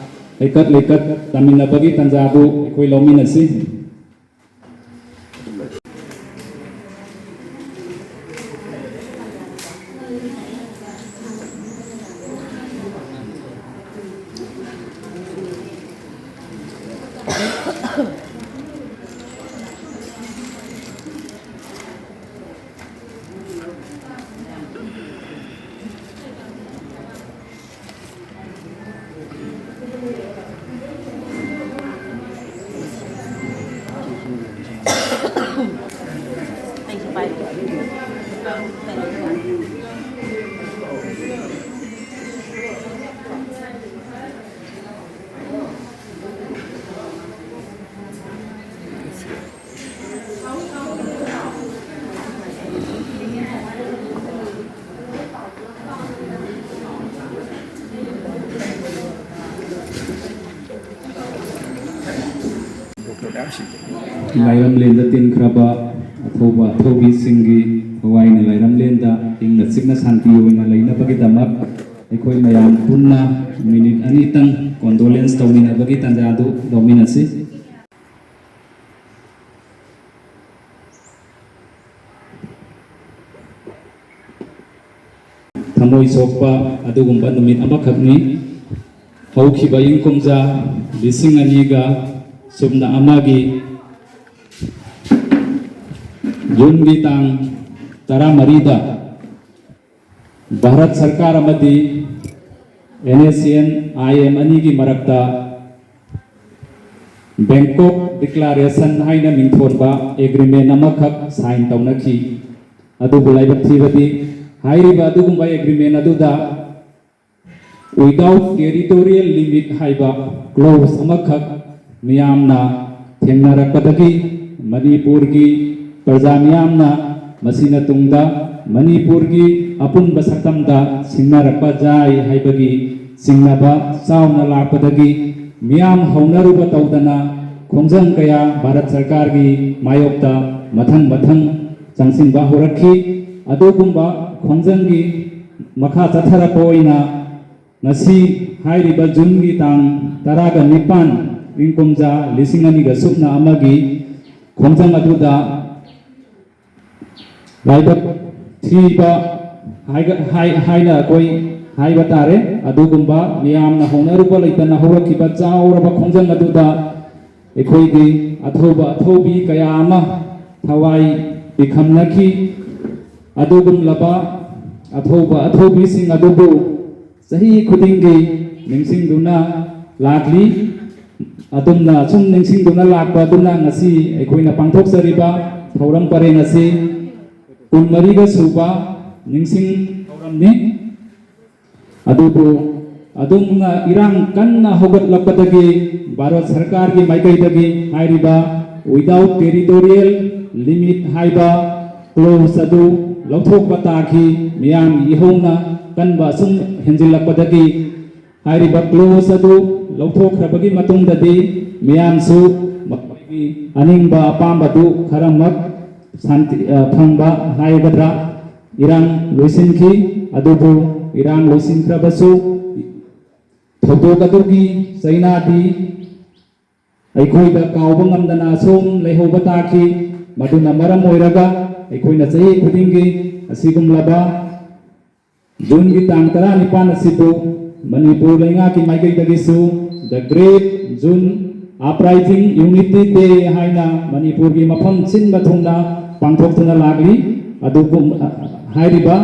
ꯍꯩꯀꯠ ꯂꯩꯀꯠ ꯇꯥꯃꯤꯟꯅꯕꯒꯤ ꯇꯥꯟꯖꯥꯗꯨ ꯑꯩꯈꯣꯏ ꯂꯧꯃꯤꯟꯅꯁꯤ꯫ ꯂꯥꯏꯔꯝꯂꯦꯟꯗ ꯇꯤꯟꯈ꯭ꯔꯕ ꯑꯊꯧꯕ ꯑꯊꯧꯕꯤꯁꯤꯡꯒꯤ ꯊꯋꯥꯏꯅ ꯂꯥꯏꯔꯝꯂꯦꯟꯗ ꯏꯪꯅ ꯆꯤꯛꯅ ꯁꯥꯟꯇꯤ ꯑꯣꯏꯅ ꯂꯩꯅꯕꯒꯤꯗꯃꯛ ꯑꯩꯈꯣꯏ ꯃꯌꯥꯝ ꯄꯨꯟꯅ ꯃꯤꯅꯤꯠ ꯑꯅꯤꯇꯪ ꯀꯣꯟꯗꯣꯂꯦꯟꯁ ꯇꯧꯃꯤꯟꯅꯕꯒꯤ ꯇꯥꯟꯖꯥꯗꯨ ꯂꯧꯃꯤꯟꯅꯁꯤ꯫ ꯊꯃꯣꯏ ꯁꯣꯛꯄ ꯑꯗꯨꯒꯨꯝꯕ ꯅꯨꯃꯤꯠ ꯑꯃꯈꯛꯅꯤ꯫ ꯍꯧꯈꯤꯕ ꯏꯪ ꯀꯨꯝꯖꯥ ꯂꯤꯁꯤꯡ ꯑꯅꯤꯒ ꯁꯨꯞꯅ ꯑꯃꯒꯤ ꯖꯨꯟꯒꯤ ꯇꯥꯡ ꯇꯔꯥꯃꯔꯤꯗ ꯚꯥꯔꯠ ꯁꯔꯀꯥꯔ ꯑꯃꯗꯤ N S N I M ꯑꯅꯤꯒꯤ ꯃꯔꯛꯇ ꯕꯦꯡꯀꯣꯛ ꯗꯤꯀ꯭ꯂꯥꯔꯦꯁꯟ ꯍꯥꯏꯅ ꯃꯤꯡꯊꯣꯟꯕ ꯑꯦꯒ꯭ꯔꯤꯃꯦꯟ ꯑꯃꯈꯛ ꯁꯥꯏꯟ ꯇꯧꯅꯈꯤ꯫ ꯑꯗꯨꯕꯨ ꯂꯥꯏꯕꯛ ꯊꯤꯕꯗꯤ ꯍꯥꯏꯔꯤꯕ ꯑꯗꯨꯒꯨꯝꯕ ꯑꯦꯒ꯭ꯔꯤꯃꯦꯟ ꯑꯗꯨꯗ without territorial limit ꯍꯥꯏꯕ ꯀ꯭ꯂꯣꯖ ꯑꯃꯈꯛ ꯃꯤꯌꯥꯝꯅ ꯊꯦꯡꯅꯔꯛꯄꯗꯒꯤ ꯃꯅꯤꯄꯨꯔꯒꯤ ꯄ꯭ꯔꯖꯥ ꯃꯤꯌꯥꯝꯅ ꯃꯁꯤꯅ ꯇꯨꯡꯗ ꯃꯅꯤꯄꯨꯔꯒꯤ ꯑꯄꯨꯟꯕ ꯁꯛꯇꯝꯗ ꯁꯤꯡꯅꯔꯛꯄ ꯌꯥꯏ ꯍꯥꯏꯕꯒꯤ ꯆꯤꯡꯅꯕ ꯆꯥꯎꯅ ꯂꯥꯛꯄꯗꯒꯤ ꯃꯤꯌꯥꯝ ꯍꯧꯅꯔꯨꯕ ꯇꯧꯗꯅ ꯈꯣꯡꯖꯪ ꯀꯌꯥ ꯚꯥꯔꯠ ꯁꯔꯀꯥꯔꯒꯤ ꯃꯥꯌꯣꯛꯇ ꯃꯊꯪ ꯃꯊꯪ ꯆꯪꯁꯤꯟꯕ ꯍꯧꯔꯛꯈꯤ꯫ ꯑꯗꯨꯒꯨꯝꯕ ꯈꯣꯡꯖꯪꯒꯤ ꯃꯈꯥ ꯆꯠꯊꯔꯛꯄ ꯑꯣꯏꯅ ꯉꯁꯤ ꯍꯥꯏꯔꯤꯕ ꯖꯨꯟꯒꯤ ꯇꯥꯡ ꯇꯔꯥꯒ ꯅꯤꯄꯥꯟ, ꯏꯪ ꯀꯨꯝꯖꯥ ꯂꯤꯁꯤꯡ ꯑꯅꯤꯒ ꯁꯨꯞꯅ ꯑꯃꯒꯤ ꯈꯣꯡꯖꯪ ꯑꯗꯨꯗ ꯂꯥꯏꯕꯛ ꯊꯤꯕ ꯍꯥꯏꯒ-, ꯍꯥꯏ-, ꯍꯥꯏꯅ ꯑꯩꯈꯣꯏ ꯍꯥꯏꯕ ꯇꯥꯔꯦ꯫ ꯑꯗꯨꯒꯨꯝꯕ ꯃꯤꯌꯥꯝꯅ ꯍꯧꯅꯔꯨꯕ ꯂꯩꯇꯅ ꯍꯧꯔꯛꯈꯤꯕ ꯆꯥꯎꯔꯕ ꯈꯣꯡꯖꯪ ꯑꯗꯨꯗ ꯑꯩꯈꯣꯏꯒꯤ ꯑꯊꯧꯕ ꯑꯊꯧꯕꯤ ꯀꯌꯥ ꯑꯃ ꯊꯋꯥꯏ ꯄꯤꯈꯝꯅꯈꯤ꯫ ꯑꯗꯨꯒꯨꯝꯂꯕ ꯑꯊꯧꯕ ꯑꯊꯧꯕꯤꯁꯤꯡ ꯑꯗꯨꯕꯨ ꯆꯍꯤ ꯈꯨꯗꯤꯡꯒꯤ ꯅꯤꯡꯁꯤꯡꯗꯨꯅ ꯂꯥꯛꯂꯤ꯫ ꯑꯗꯨꯝꯅ ꯁꯨꯝ ꯅꯤꯡꯁꯤꯡꯗꯨꯅ ꯂꯥꯛꯄ ꯑꯗꯨꯅ ꯉꯁꯤ ꯑꯩꯈꯣꯏꯅ ꯄꯥꯡꯊꯣꯛꯆꯔꯤꯕ ꯊꯧꯔꯝ ꯄꯔꯦꯡ ꯑꯁꯤ ꯀꯨꯟꯃꯔꯤꯒ ꯁꯨꯕ ꯅꯤꯡꯁꯤꯡ ꯊꯧꯔꯝꯅꯤ꯫ ꯑꯗꯨꯕꯨ ꯑꯗꯨꯝꯅ ꯏꯔꯥꯡ ꯀꯟꯅ ꯍꯧꯒꯠꯂꯛꯄꯗꯒꯤ ꯚꯥꯔꯠ ꯁꯔꯀꯥꯔꯒꯤ ꯃꯥꯏꯀꯩꯗꯒꯤ ꯍꯥꯏꯔꯤꯕ without territorial limit ꯍꯥꯏꯕ ꯀ꯭ꯂꯣꯖ ꯑꯗꯨ ꯂꯧꯊꯣꯛꯄ ꯇꯥꯈꯤ꯫ ꯃꯤꯌꯥꯝꯒꯤ ꯏꯍꯧꯅ ꯀꯟꯕ ꯑꯁꯨꯝ ꯍꯦꯟꯖꯤꯜꯂꯛꯄꯗꯒꯤ ꯍꯥꯏꯔꯤꯕ ꯀ꯭ꯂꯣꯖ ꯑꯗꯨ ꯂꯧꯊꯣꯛꯈ꯭ꯔꯕꯒꯤ ꯃꯇꯨꯡꯗꯗꯤ ꯃꯤꯌꯥꯝꯁꯨ ꯃꯈꯣꯏ ꯑꯅꯤꯡꯕ ꯑꯄꯥꯝꯕꯗꯨ ꯈꯔꯃꯛ ꯁꯥꯟꯇꯤ, ꯑ, ꯐꯪꯕ ꯍꯥꯏꯒꯗ꯭ꯔꯥ, ꯏꯔꯥꯡ ꯂꯣꯏꯁꯤꯟꯈꯤ꯫ ꯑꯗꯨꯕꯨ ꯏꯔꯥꯡ ꯂꯣꯏꯁꯤꯟꯈ꯭ꯔꯕꯁꯨ ꯊꯧꯗꯣꯛ ꯑꯗꯨꯒꯤ ꯆꯩꯅꯥꯗꯤ ꯑꯩꯈꯣꯏꯗ ꯀꯥꯎꯕ ꯉꯝꯗꯅ ꯑꯁꯨꯝ ꯂꯩꯍꯧꯕ ꯇꯥꯈꯤ꯫ ꯃꯗꯨꯅ ꯃꯔꯝ ꯑꯣꯏꯔꯒ ꯑꯩꯈꯣꯏꯅ ꯆꯍꯤ ꯈꯨꯗꯤꯡꯒꯤ ꯑꯁꯤꯒꯨꯝꯂꯕ ꯖꯨꯟꯒꯤ ꯇꯥꯡ ꯇꯔꯥꯅꯤꯄꯥꯟ ꯑꯁꯤꯕꯨ ꯃꯅꯤꯄꯨꯔ ꯂꯩꯉꯥꯛꯀꯤ ꯃꯥꯏꯀꯩꯗꯒꯤꯁꯨ The Great June Uprising Unity Day ꯍꯥꯏꯅ ꯃꯅꯤꯄꯨꯔꯒꯤ ꯃꯐꯝ ꯁꯤꯟꯕ ꯊꯨꯡꯅ ꯄꯥꯡꯊꯣꯛꯇꯨꯅ ꯂꯥꯛꯂꯤ꯫ ꯑꯗꯨꯒꯨꯝ-, ꯍꯥꯏꯔꯤꯕ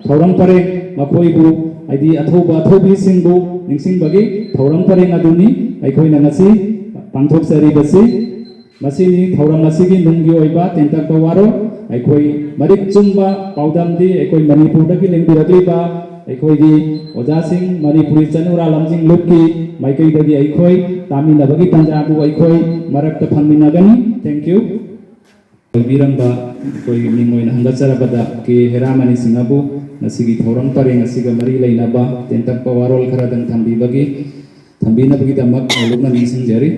ꯊꯧꯔꯝ ꯄꯔꯦꯡ ꯃꯈꯣꯏꯕꯨ, ꯍꯥꯏꯗꯤ ꯑꯊꯧꯕ ꯑꯊꯧꯕꯤꯁꯤꯡꯕꯨ ꯅꯤꯡꯁꯤꯡꯕꯒꯤ ꯊꯧꯔꯝ ꯄꯔꯦꯡ ꯑꯗꯨꯅꯤ ꯑꯩꯈꯣꯏꯅ ꯉꯁꯤ ꯄꯥꯡꯊꯣꯛꯆꯔꯤꯕꯁꯤ꯫ ꯃꯁꯤꯅꯤ ꯊꯧꯔꯝ ꯑꯁꯤꯒꯤ ꯅꯨꯡꯒꯤ ꯑꯣꯏꯕ ꯇꯦꯟꯇꯛꯄ ꯋꯥꯔꯣꯜ꯫ ꯑꯩꯈꯣꯏ ꯃꯔꯤꯛ ꯆꯨꯝꯕ ꯄꯥꯎꯗꯝꯗꯤ ꯑꯩꯈꯣꯏ ꯃꯅꯤꯄꯨꯔꯗꯒꯤ ꯂꯦꯡꯕꯤꯔꯛꯂꯤꯕ ꯑꯩꯈꯣꯏꯒꯤ ꯑꯣꯖꯥꯁꯤꯡ, ꯃꯅꯤꯄꯨꯔꯤ ꯆꯅꯨꯔꯥ ꯂꯝꯖꯤꯡ ꯂꯨꯞꯀꯤ ꯃꯥꯏꯀꯩꯗꯒꯤ ꯑꯩꯈꯣꯏ ꯇꯥꯃꯤꯟꯅꯕꯒꯤ ꯇꯥꯟꯖꯥ ꯑꯗꯨ ꯑꯩꯈꯣꯏ ꯃꯔꯛꯇ ꯐꯪꯃꯤꯟꯅꯒꯅꯤ꯫ Thank you꯫ ꯑꯣꯏꯕꯤꯔꯝꯕ ꯑꯩꯈꯣꯏꯒꯤ ꯃꯤꯡ ꯑꯣꯏꯅ ꯍꯪꯒꯠꯆꯔꯕꯗ ꯀꯦ ꯍꯦꯔꯥꯃꯅꯤ ꯁꯤꯡꯍꯕꯨ ꯉꯁꯤꯒꯤ ꯊꯧꯔꯝ ꯄꯔꯦꯡ ꯑꯁꯤꯒ ꯃꯔꯤ ꯂꯩꯅꯕ ꯇꯦꯟꯇꯛꯄ ꯋꯥꯔꯣꯜ ꯈꯔꯗꯪ ꯊꯝꯕꯤꯕꯒꯤ, ꯊꯝꯕꯤꯅꯕꯒꯤꯗꯃꯛ ꯅꯣꯂꯨꯛꯅ ꯅꯤꯡꯁꯤꯡꯖꯔꯤ꯫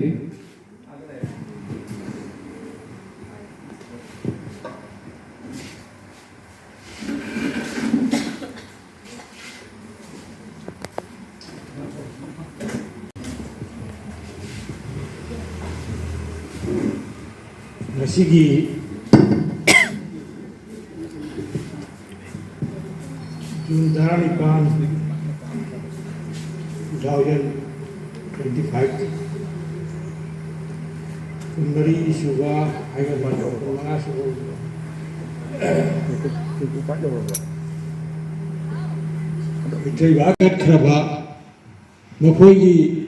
ꯉꯁꯤꯒꯤ ꯖꯨꯟ ꯇꯔꯥꯅꯤꯄꯥꯟ, two thousand twenty five, ꯀꯨꯟꯃꯔꯤ ꯁꯨꯕ ꯍꯥꯏꯒꯗ꯭ꯔꯥ, ꯀꯨꯟꯃꯉꯥ ꯁꯨꯕ ꯃꯤꯇꯩꯕꯥꯛ ꯀꯠꯈ꯭ꯔꯕ ꯃꯈꯣꯏꯒꯤ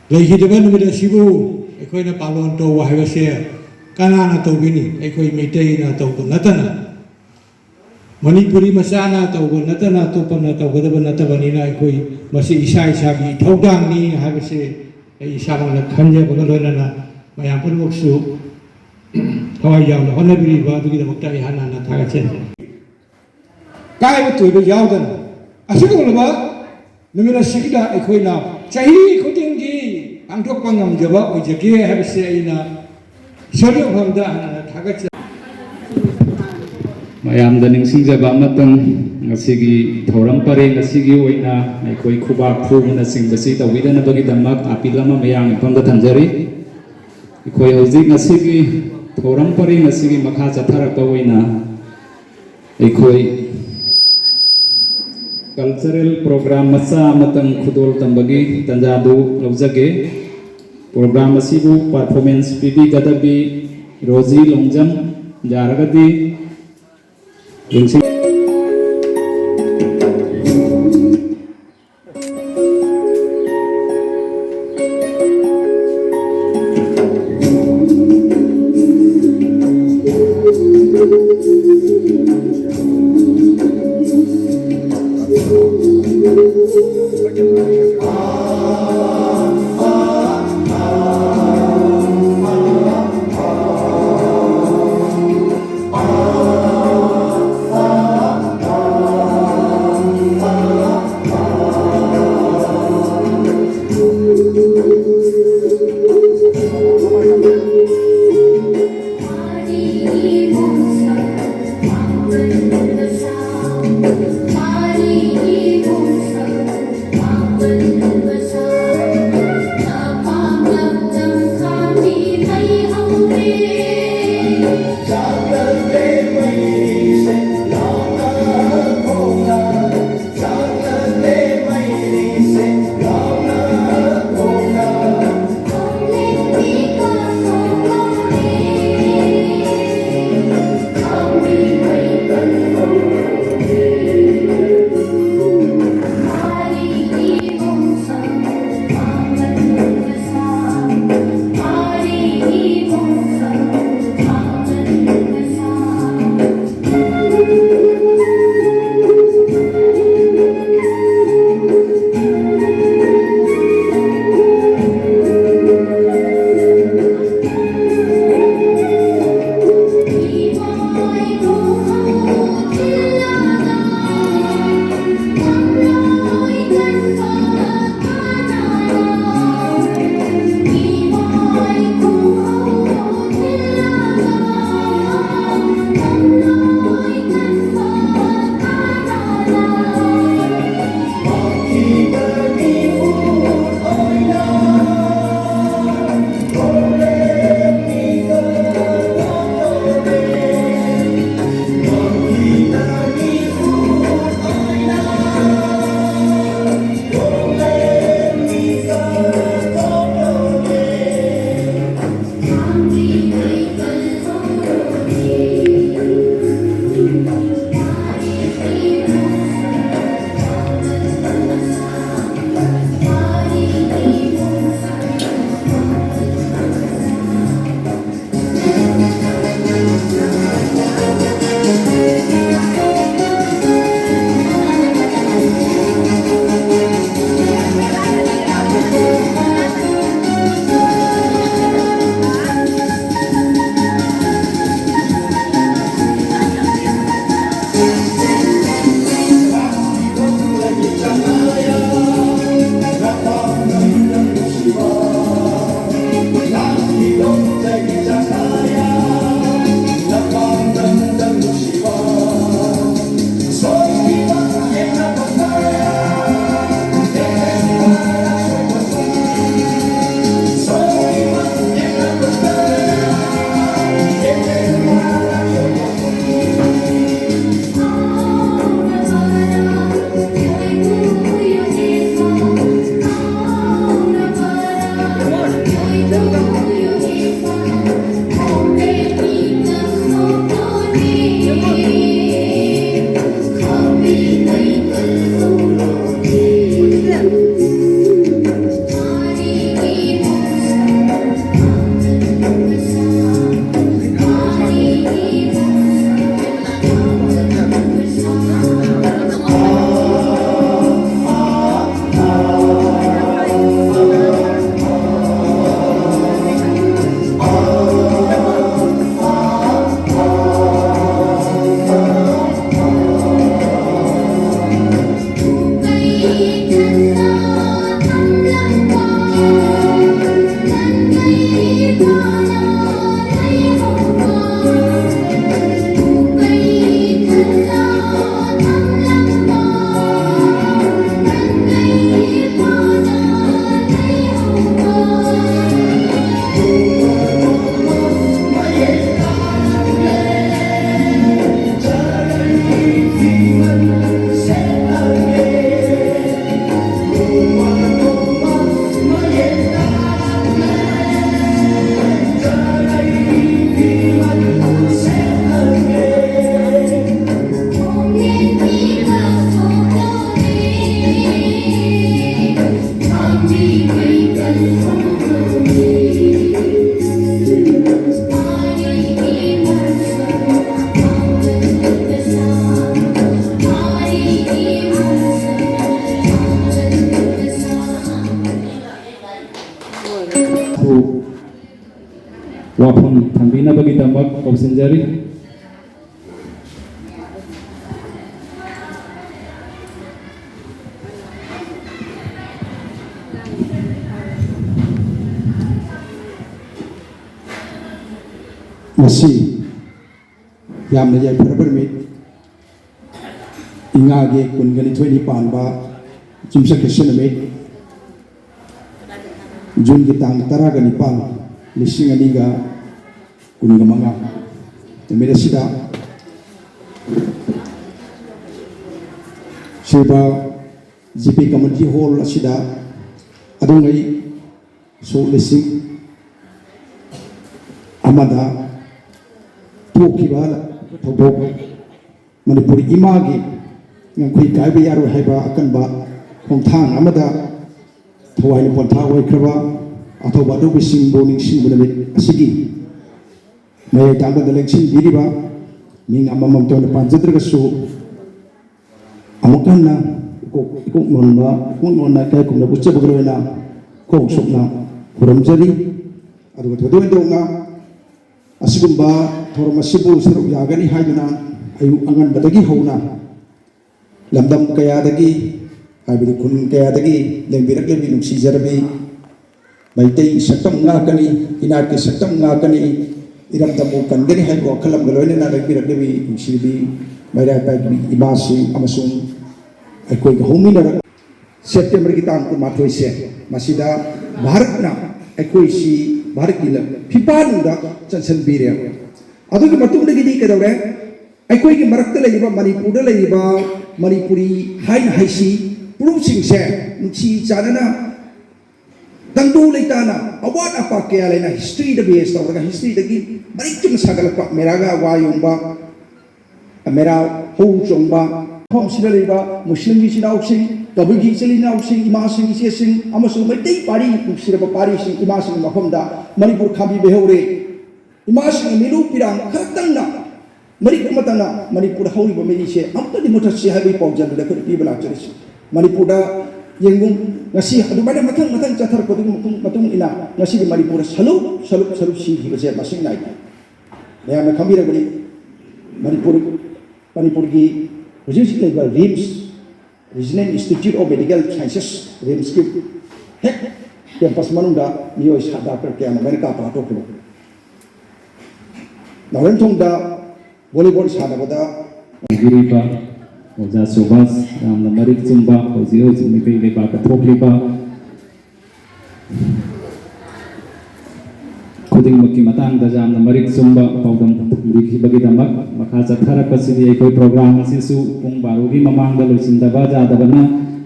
ꯂꯩꯈꯤꯗꯕ ꯅꯨꯃꯤꯠ ꯑꯁꯤꯕꯨ ꯑꯩꯈꯣꯏꯅ ꯄꯥꯂꯣꯟ ꯇꯧꯕ ꯍꯥꯏꯕꯁꯦ ꯀꯅꯥꯅ ꯇꯧꯒꯅꯤ? ꯑꯩꯈꯣꯏ ꯃꯩꯇꯩꯅ ꯇꯧꯕ ꯅꯠꯇꯅ, ꯃꯅꯤꯄꯨꯔꯤ ꯃꯆꯥꯅ ꯇꯧꯕ ꯅꯠꯇꯅ ꯑꯇꯣꯞꯄꯅ ꯇꯧꯒꯗꯕ ꯅꯠꯇꯕꯅꯤꯅ, ꯑꯩꯈꯣꯏ ꯃꯁꯤ ꯏꯁꯥ ꯏꯁꯥꯒꯤ ꯏꯊꯧꯗꯥꯡꯅꯤ ꯍꯥꯏꯕꯁꯦ ꯑꯩ ꯏꯁꯥꯃꯛꯅ ꯈꯟꯖꯕꯒ ꯂꯣꯏꯅꯅ ꯃꯌꯥꯝ ꯄꯨꯝꯅꯃꯛꯁꯨ ꯊꯋꯥꯏ ꯌꯥꯎꯅ ꯍꯣꯠꯅꯕꯤꯔꯤꯕ ꯑꯗꯨꯒꯤꯗꯃꯛꯇ ꯑꯩ ꯍꯟꯅ ꯍꯟꯅ ꯊꯥꯒꯠꯆꯔꯤ꯫ ꯀꯥꯏꯕ ꯇꯣꯏꯕ ꯌꯥꯎꯗꯅ ꯑꯁꯤꯒꯨꯝꯂꯕ ꯅꯨꯃꯤꯠ ꯑꯁꯤꯗ ꯑꯩꯈꯣꯏꯅ ꯆꯍꯤ ꯈꯨꯗꯤꯡꯒꯤ ꯄꯥꯡꯊꯣꯛꯄ ꯉꯝꯖꯕ ꯑꯣꯏꯖꯒꯦ ꯍꯥꯏꯕꯁꯦ ꯑꯩꯅ ꯏꯁꯣꯔꯒꯤ ꯃꯐꯝꯗ ꯍꯥꯟꯅ ꯊꯥꯒꯠꯆꯔꯤ꯫ ꯃꯌꯥꯝꯗ ꯅꯤꯡꯁꯤꯡꯖꯕ ꯑꯃꯇꯪ, ꯉꯁꯤꯒꯤ ꯊꯧꯔꯝ ꯄꯔꯦꯡ ꯑꯁꯤꯒꯤ ꯑꯣꯏꯅ ꯑꯩꯈꯣꯏ ꯈꯨꯕꯥꯛ ꯈꯨꯕꯅꯆꯤꯡꯕꯁꯤ ꯇꯧꯕꯤꯗꯅꯕꯒꯤꯗꯃꯛ ꯑꯥꯄꯤꯜ ꯑꯃ ꯃꯌꯥꯝꯒꯤ ꯃꯐꯝꯗ ꯊꯝꯖꯔꯤ꯫ ꯑꯩꯈꯣꯏ ꯍꯧꯖꯤꯛ ꯉꯁꯤꯒꯤ ꯊꯧꯔꯝ ꯄꯔꯦꯡ ꯑꯁꯤꯒꯤ ꯃꯈꯥ ꯆꯠꯊꯔꯛꯄ ꯑꯣꯏꯅ ꯑꯩꯈꯣꯏ cultural program ꯃꯆꯥ ꯑꯃꯇꯪ ꯈꯨꯗꯣꯜ ꯇꯝꯕꯒꯤ ꯇꯥꯟꯖꯥꯗꯨ ꯂꯧꯖꯒꯦ꯫ Program ꯑꯁꯤꯕꯨ performance ꯄꯤꯕꯤꯒꯗꯕꯤ ꯔꯣꯖꯤ ꯂꯣꯡꯖꯝ ꯌꯥꯔꯒꯗꯤ ꯌꯦꯡꯁꯤ꯫ ꯅꯕꯒꯤꯗꯃꯛ ꯀꯧꯁꯤꯟꯖꯔꯤ꯫ ꯉꯁꯤ ꯌꯥꯝꯅ ꯌꯥꯏꯐꯔꯕ ꯅꯨꯃꯤꯠ, ꯏꯉꯥꯒꯤ ꯀꯨꯟꯒ ꯅꯤꯊꯣꯏꯅꯤ ꯄꯥꯟꯕ ꯌꯨꯝꯁꯀꯩꯁ ꯅꯨꯃꯤꯠ, ꯖꯨꯟꯒꯤ ꯇꯥꯡ ꯇꯔꯥꯒ ꯅꯤꯄꯥꯟ, ꯂꯤꯁꯤꯡ ꯑꯅꯤꯒ ꯀꯨꯟꯒ ꯃꯉꯥ ꯅꯨꯃꯤꯠ ꯑꯁꯤꯗ ꯁꯤꯕ ꯖꯤ ꯄꯤ ꯀꯝꯃ꯭ꯌꯨꯅꯤꯇꯤ ꯍꯣꯜ ꯑꯁꯤꯗ ꯑꯗꯨꯉꯩ ꯁꯣꯛ ꯂꯤꯁꯤꯡ ꯑꯃꯗ ꯊꯣꯛꯈꯤꯕ ꯊꯧꯗꯣꯛ, ꯃꯅꯤꯄꯨꯔ ꯏꯃꯥꯒꯤ ꯉꯝꯈꯩ ꯀꯥꯏꯕ ꯌꯥꯔꯣꯏ ꯍꯥꯏꯕ ꯑꯀꯟꯕ ꯈꯣꯡꯊꯥꯡ ꯑꯃꯗ ꯊꯋꯥꯏꯅ ꯄꯣꯟꯊꯥ ꯑꯣꯏꯈ꯭ꯔꯕ ꯑꯊꯧꯕ ꯑꯗꯨꯕꯨꯁꯤꯡꯕꯨ ꯅꯤꯡꯁꯤꯡꯕ ꯅꯨꯃꯤꯠ ꯑꯁꯤꯒꯤ ꯃꯌꯥꯏ ꯇꯥꯡꯕꯗ ꯂꯦꯡꯁꯤꯟꯕꯤꯔꯤꯕ ꯃꯤꯡ ꯑꯃꯃꯝꯇ ꯑꯣꯏꯅ ꯄꯥꯟꯖꯗ꯭ꯔꯒꯁꯨ, ꯑꯃꯨꯛ ꯍꯟꯅ ꯏꯀꯣꯛ ꯏꯀꯣꯛ ꯅꯣꯟꯕ, ꯏꯀꯣꯛ ꯅꯣꯟꯅ ꯏꯀꯥꯏ ꯈꯨꯝꯅꯕ ꯎꯠꯆꯕꯒ ꯂꯣꯏꯅ ꯈꯣꯡ ꯁꯣꯛꯅ ꯈꯨꯔꯨꯝꯖꯔꯤ꯫ ꯑꯗꯨꯒ ꯊꯣꯏꯗꯣꯛ ꯍꯦꯟꯗꯣꯛꯅ ꯑꯁꯤꯒꯨꯝꯕ ꯊꯧꯔꯝ ꯑꯁꯤꯕꯨ ꯁꯔꯨꯛ ꯌꯥꯒꯅꯤ ꯍꯥꯏꯗꯨꯅ ꯑꯌꯨꯛ ꯑꯉꯟꯕꯗꯒꯤ ꯍꯧꯅ ꯂꯝꯗꯝ ꯀꯌꯥꯗꯒꯤ, ꯍꯥꯏꯕꯗꯤ ꯈꯨꯟ ꯀꯌꯥꯗꯒꯤ ꯂꯦꯡꯕꯤꯔꯛꯂꯤꯕꯤ ꯅꯨꯡꯁꯤꯖꯔꯕꯤ ꯃꯩꯇꯩꯒꯤ ꯁꯛꯇꯝ ꯉꯥꯛꯀꯅꯤ, ꯏꯅꯥꯠꯀꯤ ꯁꯛꯇꯝ ꯉꯥꯛꯀꯅꯤ, ꯏꯔꯝꯗꯝꯕꯨ ꯀꯟꯒꯅꯤ ꯍꯥꯏꯕ ꯋꯥꯈꯜꯂꯣꯟꯒ ꯂꯣꯏꯅꯅ ꯂꯦꯡꯕꯤꯔꯛꯂꯤꯕꯤ ꯅꯨꯡꯁꯤꯕꯤ ꯃꯩꯔꯥ ꯄꯥꯏꯕꯤ ꯏꯃꯥꯁꯤꯡ ꯑꯃꯁꯨꯡ ꯑꯩꯈꯣꯏꯒ ꯍꯧꯃꯤꯟꯅꯔꯛ ꯁꯦꯞꯇꯦꯝꯕꯔꯒꯤ ꯇꯥꯡ ꯀꯨꯟꯃꯥꯊꯣꯏꯁꯦ, ꯃꯁꯤꯗ ꯚꯥꯔꯠꯅ ꯑꯩꯈꯣꯏꯁꯤ ꯚꯥꯔꯠꯀꯤ ꯂꯝ ꯐꯤꯐꯥ ꯅꯨꯡꯗ ꯆꯟꯁꯤꯟꯕꯤꯔꯦ꯫ ꯑꯗꯨꯒꯤ ꯃꯇꯨꯡꯗꯒꯤꯗꯤ ꯀꯩꯗꯧꯔꯦ? ꯑꯩꯈꯣꯏꯒꯤ ꯃꯔꯛꯇ ꯂꯩꯔꯤꯕ, ꯃꯅꯤꯄꯨꯔꯗ ꯂꯩꯔꯤꯕ ꯃꯅꯤꯄꯨꯔꯤ ꯍꯥꯏꯅ ꯍꯥꯏꯁꯤ ꯐꯨꯔꯨꯞꯁꯤꯡꯁꯦ ꯅꯨꯡꯁꯤ ꯆꯥꯟꯅꯅ ꯇꯪꯗꯨ ꯂꯩꯇꯥꯅ ꯑꯋꯥꯠ ꯑꯄꯥ ꯀꯌꯥ ꯂꯩꯅ ꯍꯤꯁꯇ꯭ꯔꯤꯗ ꯕꯦꯁ ꯇꯧꯔꯒ, ꯍꯤꯁꯇ꯭ꯔꯤꯗꯒꯤ ꯃꯔꯤꯛ ꯆꯨꯝꯅ ꯁꯥꯒꯠꯂꯛꯄ ꯃꯦꯔꯥꯒ ꯋꯥ ꯌꯣꯟꯕ, ꯃꯦꯔꯥ ꯍꯧ ꯆꯣꯡꯕ, ꯃꯐꯝꯁꯤꯗ ꯂꯩꯕ ꯃꯨꯁꯂꯤꯝꯒꯤ ꯏꯆꯤꯜ ꯏꯅꯥꯎꯁꯤꯡ, ꯀꯕꯨꯏꯒꯤ ꯏꯆꯤꯜ ꯏꯅꯥꯎꯁꯤꯡ, ꯏꯃꯥꯁꯤꯡ, ꯏꯆꯦꯁꯤꯡ ꯑꯃꯁꯨꯡ ꯃꯩꯇꯩ ꯄꯥꯔꯤ, ꯅꯨꯡꯁꯤꯔꯕ ꯄꯥꯔꯤꯁꯤꯡ, ꯏꯃꯥꯁꯤꯡꯒꯤ ꯃꯐꯝꯗ ꯃꯅꯤꯄꯨꯔ ꯈꯥꯝꯕꯤꯕ ꯍꯧꯔꯦ꯫ ꯏꯃꯥꯁꯤꯡꯒꯤ ꯃꯤꯂꯨ ꯄꯤꯔꯥꯡ ꯈꯔꯇꯪꯅ, ꯃꯔꯤꯛ ꯑꯃꯇꯪꯅ ꯃꯅꯤꯄꯨꯔꯗ ꯍꯧꯔꯤꯕ ꯃꯩꯁꯦ ꯑꯃꯨꯛꯇꯗꯤ ꯃꯨꯊꯠꯁꯤ ꯍꯥꯏꯕꯒꯤ ꯄꯥꯎꯖꯦꯜꯗꯨꯗ ꯑꯩꯈꯣꯏꯅ ꯄꯤꯕ ꯂꯥꯛꯆꯔꯤꯁꯤ꯫ ꯃꯅꯤꯄꯨꯔꯗ ꯌꯦꯡꯉꯨ, ꯉꯁꯤ ꯑꯗꯨꯃꯥꯏꯅ ꯃꯊꯪ ꯃꯊꯪ ꯆꯠꯊꯔꯛꯄꯗꯨꯒꯤ ꯃꯇꯨꯡ, ꯃꯇꯨꯡ ꯏꯟꯅ ꯉꯁꯤꯗꯤ ꯃꯅꯤꯄꯨꯔꯗ ꯁꯂꯨꯛ, ꯁꯂꯨꯛ, ꯁꯂꯨꯛ ꯁꯤꯈꯤꯕꯁꯦ ꯃꯁꯤꯡ ꯅꯥꯏꯗꯦ꯫ ꯃꯌꯥꯝꯅ ꯈꯪꯕꯤꯔꯕꯅꯤ, ꯃꯅꯤꯄꯨꯔ, ꯃꯅꯤꯄꯨꯔꯒꯤ ꯍꯧꯖꯤꯛ ꯍꯧꯖꯤꯛ ꯂꯩꯕ RIMS, Regional Institute of Medical Sciences, ꯔꯤꯝꯁꯀꯤ ꯍꯦꯛ ꯀꯦꯝꯄꯁ ꯃꯅꯨꯡꯗ ꯃꯤꯑꯣꯏ ꯁꯥ-, ꯗꯥꯛꯇꯔ ꯀꯌꯥꯅ ꯑꯃꯦꯔꯤꯀꯥ ꯄꯥꯡꯊꯣꯛꯈꯤꯕ꯫ ꯅꯥꯎꯔꯦꯝꯊꯣꯡꯗ ꯚꯣꯂꯤꯕꯣꯜ ꯁꯥꯟꯅꯕꯗ ꯄꯤꯕꯤꯔꯤꯕ ꯑꯣꯖꯥ ꯁꯨꯕꯥꯁ, ꯌꯥꯝꯅ ꯃꯔꯤꯛ ꯆꯨꯝꯕ, ꯍꯧꯖꯤꯛ ꯍꯧꯖꯤꯛ ꯃꯩꯇꯩ ꯂꯩꯕꯥꯛꯇ ꯊꯣꯛꯂꯤꯕ ꯈꯨꯗꯤꯡꯃꯛꯀꯤ ꯃꯇꯥꯡꯗ ꯌꯥꯝꯅ ꯃꯔꯤꯛ ꯆꯨꯝꯕ ꯄꯥꯎꯗꯝ ꯊꯝꯕꯤꯈꯤꯕꯒꯤꯗꯃꯛ꯫ ꯃꯈꯥ ꯆꯠꯊꯔꯛꯄꯁꯤꯗꯤ ꯑꯩꯈꯣꯏ ꯄ꯭ꯔꯣꯒ꯭ꯔꯥꯝ ꯑꯁꯤꯁꯨ ꯄꯨꯡ ꯕꯥꯔꯣꯒꯤ ꯃꯃꯥꯡꯗ ꯂꯣꯏꯁꯤꯟꯗꯕ ꯌꯥꯗꯕꯅ,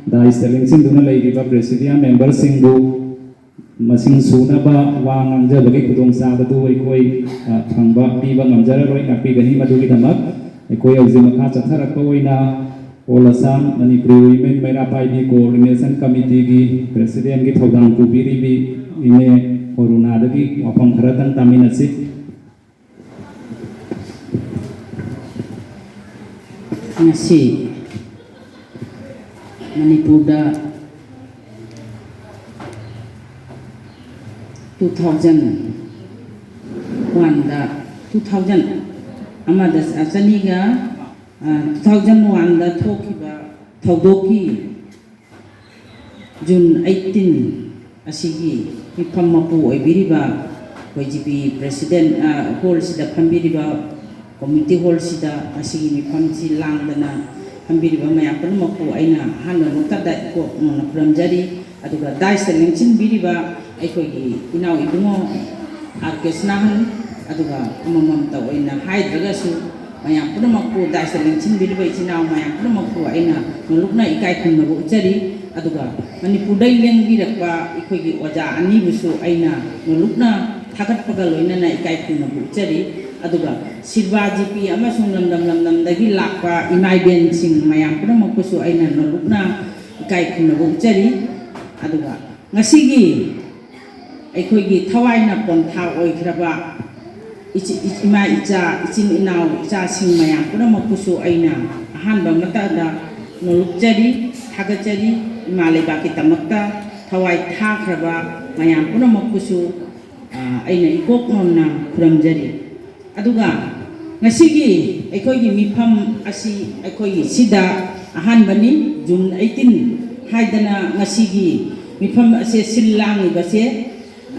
ꯗꯥꯏꯁꯇ ꯂꯦꯡꯁꯤꯟꯗꯨꯅ ꯂꯩꯔꯤꯕ ꯄ꯭ꯔꯦꯁꯤꯗꯤꯌꯝ ꯃꯦꯝꯕꯔꯁꯤꯡꯕꯨ ꯃꯁꯤꯡ ꯁꯨꯅꯕ ꯋꯥ ꯉꯥꯡꯖꯕꯒꯤ ꯈꯨꯗꯣꯡꯆꯥꯕꯗꯨ ꯑꯩꯈꯣꯏ, ꯑ, ꯐꯪꯕ ꯄꯤꯕ ꯉꯝꯖꯔꯔꯣꯏ, ꯉꯥꯛꯄꯤꯒꯅꯤ꯫ ꯃꯗꯨꯒꯤꯗꯃꯛ ꯑꯩꯈꯣꯏ ꯍꯧꯖꯤꯛ ꯃꯈꯥ ꯆꯠꯊꯔꯛꯄ ꯑꯣꯏꯅ All Assam Manipuri Women ꯃꯩꯔꯥ ꯄꯥꯏꯕꯤ Coordination Committeeꯒꯤ Presidentꯀꯤ ꯊꯧꯗꯥꯡ ꯄꯨꯕꯤꯔꯤꯕꯤ ꯏꯅꯦ ꯑꯔꯨꯅꯥꯗꯒꯤ ꯋꯥꯐꯝ ꯈꯔꯇꯪ ꯇꯥꯃꯤꯟꯅꯁꯤ꯫ ꯉꯁꯤ ꯃꯅꯤꯄꯨꯔꯗ two thousand oneꯗ, two thousand ꯑꯃꯗ, ꯆꯅꯤꯒ, ꯑ, two thousand oneꯗ ꯊꯣꯛꯈꯤꯕ ꯊꯧꯗꯣꯛꯀꯤ June eighteen ꯑꯁꯤꯒꯤ ꯃꯤꯐꯝ ꯃꯄꯨ ꯑꯣꯏꯕꯤꯔꯤꯕ ꯑꯩꯈꯣꯏ G P President, ꯑ, hallꯁꯤꯗ ꯐꯝꯕꯤꯔꯤꯕ, community hallꯁꯤꯗ ꯉꯁꯤꯒꯤ ꯃꯤꯐꯝꯁꯤ ꯂꯥꯡꯗꯅ ꯐꯝꯕꯤꯔꯤꯕ ꯃꯌꯥꯝ ꯄꯨꯝꯅꯃꯛꯄꯨ ꯑꯩꯅ ꯑꯍꯥꯟꯕ ꯃꯛꯇꯗ ꯏꯀꯣꯛ ꯅꯧꯅ ꯈꯨꯔꯨꯝꯖꯔꯤ꯫ ꯑꯗꯨꯒ daistaꯗ ꯂꯦꯡꯁꯤꯟꯕꯤꯔꯤꯕ ꯑꯩꯈꯣꯏꯒꯤ ꯏꯅꯥꯎ ꯏꯕꯨꯡꯉꯣ R K ꯁꯅꯥꯍꯟ, ꯑꯗꯨꯒ ꯑꯃꯃꯝꯇ ꯑꯣꯏꯅ ꯍꯥꯏꯗ꯭ꯔꯒꯁꯨ ꯃꯌꯥꯝ ꯄꯨꯝꯅꯃꯛꯄꯨ, daistaꯗ ꯂꯦꯡꯁꯤꯟꯕꯤꯔꯤꯕ ꯏꯆꯤꯟ ꯏꯅꯥꯎ ꯃꯌꯥꯝ ꯄꯨꯝꯅꯃꯛꯄꯨ ꯑꯩꯅ ꯅꯣꯂꯨꯛꯅ ꯏꯀꯥꯏ ꯈꯨꯝꯅꯕ ꯎꯠꯆꯔꯤ꯫ ꯑꯗꯨꯒ ꯃꯅꯤꯄꯨꯔꯗꯒꯤ ꯂꯦꯡꯕꯤꯔꯛꯄ ꯑꯩꯈꯣꯏꯒꯤ ꯑꯣꯖꯥ ꯑꯅꯤꯕꯨꯁꯨ ꯑꯩꯅ ꯅꯣꯂꯨꯛꯅ ꯊꯥꯒꯠꯄꯒ ꯂꯣꯏꯅꯅ ꯏꯀꯥꯏ ꯈꯨꯝꯅꯕ ꯎꯠꯆꯔꯤ꯫ ꯑꯗꯨꯒ ꯁꯤꯜꯕꯥ G P ꯑꯃꯁꯨꯡ ꯂꯝꯗꯝ ꯂꯝꯗꯝꯗꯒꯤ ꯂꯥꯛꯄ ꯏꯃꯥ ꯏꯕꯦꯟꯁꯤꯡ ꯃꯌꯥꯝ ꯄꯨꯝꯅꯃꯛꯄꯨꯁꯨ ꯑꯩꯅ ꯅꯣꯂꯨꯛꯅ ꯏꯀꯥꯏ ꯈꯨꯝꯅꯕ ꯎꯠꯆꯔꯤ꯫ ꯑꯗꯨꯒ ꯉꯁꯤꯒꯤ ꯑꯩꯈꯣꯏꯒꯤ ꯊꯋꯥꯏꯅ ꯄꯣꯟꯊꯥ ꯑꯣꯏꯈ꯭ꯔꯕ ꯏꯆꯤ-, ꯏꯃꯥ ꯏꯆꯥ, ꯏꯆꯤꯟ ꯏꯅꯥꯎ, ꯏꯆꯥꯁꯤꯡ ꯃꯌꯥꯝ ꯄꯨꯝꯅꯃꯛꯄꯨꯁꯨ ꯑꯩꯅ ꯑꯍꯥꯟꯕ ꯃꯛꯇꯗ ꯅꯣꯂꯨꯛꯆꯔꯤ, ꯊꯥꯒꯠꯆꯔꯤ꯫ ꯏꯃꯥ ꯂꯩꯕꯥꯛꯀꯤꯗꯃꯛꯇ ꯊꯋꯥꯏ ꯊꯥꯈ꯭ꯔꯕ ꯃꯌꯥꯝ ꯄꯨꯝꯅꯃꯛꯄꯨꯁꯨ, ꯑ, ꯑꯩꯅ ꯏꯀꯣꯛ ꯅꯧꯅ ꯈꯨꯔꯨꯝꯖꯔꯤ꯫ ꯑꯗꯨꯒ ꯉꯁꯤꯒꯤ ꯑꯩꯈꯣꯏꯒꯤ ꯃꯤꯐꯝ ꯑꯁꯤ ꯑꯩꯈꯣꯏꯒꯤ ꯁꯤꯗ ꯑꯍꯥꯟꯕꯅꯤ꯫ ꯖꯨꯟ ꯑꯩꯠꯇꯤꯟ ꯍꯥꯏꯗꯅ ꯉꯁꯤꯒꯤ ꯃꯤꯐꯝ ꯑꯁꯦ ꯁꯤꯜ ꯂꯥꯡꯂꯤꯕꯁꯦ,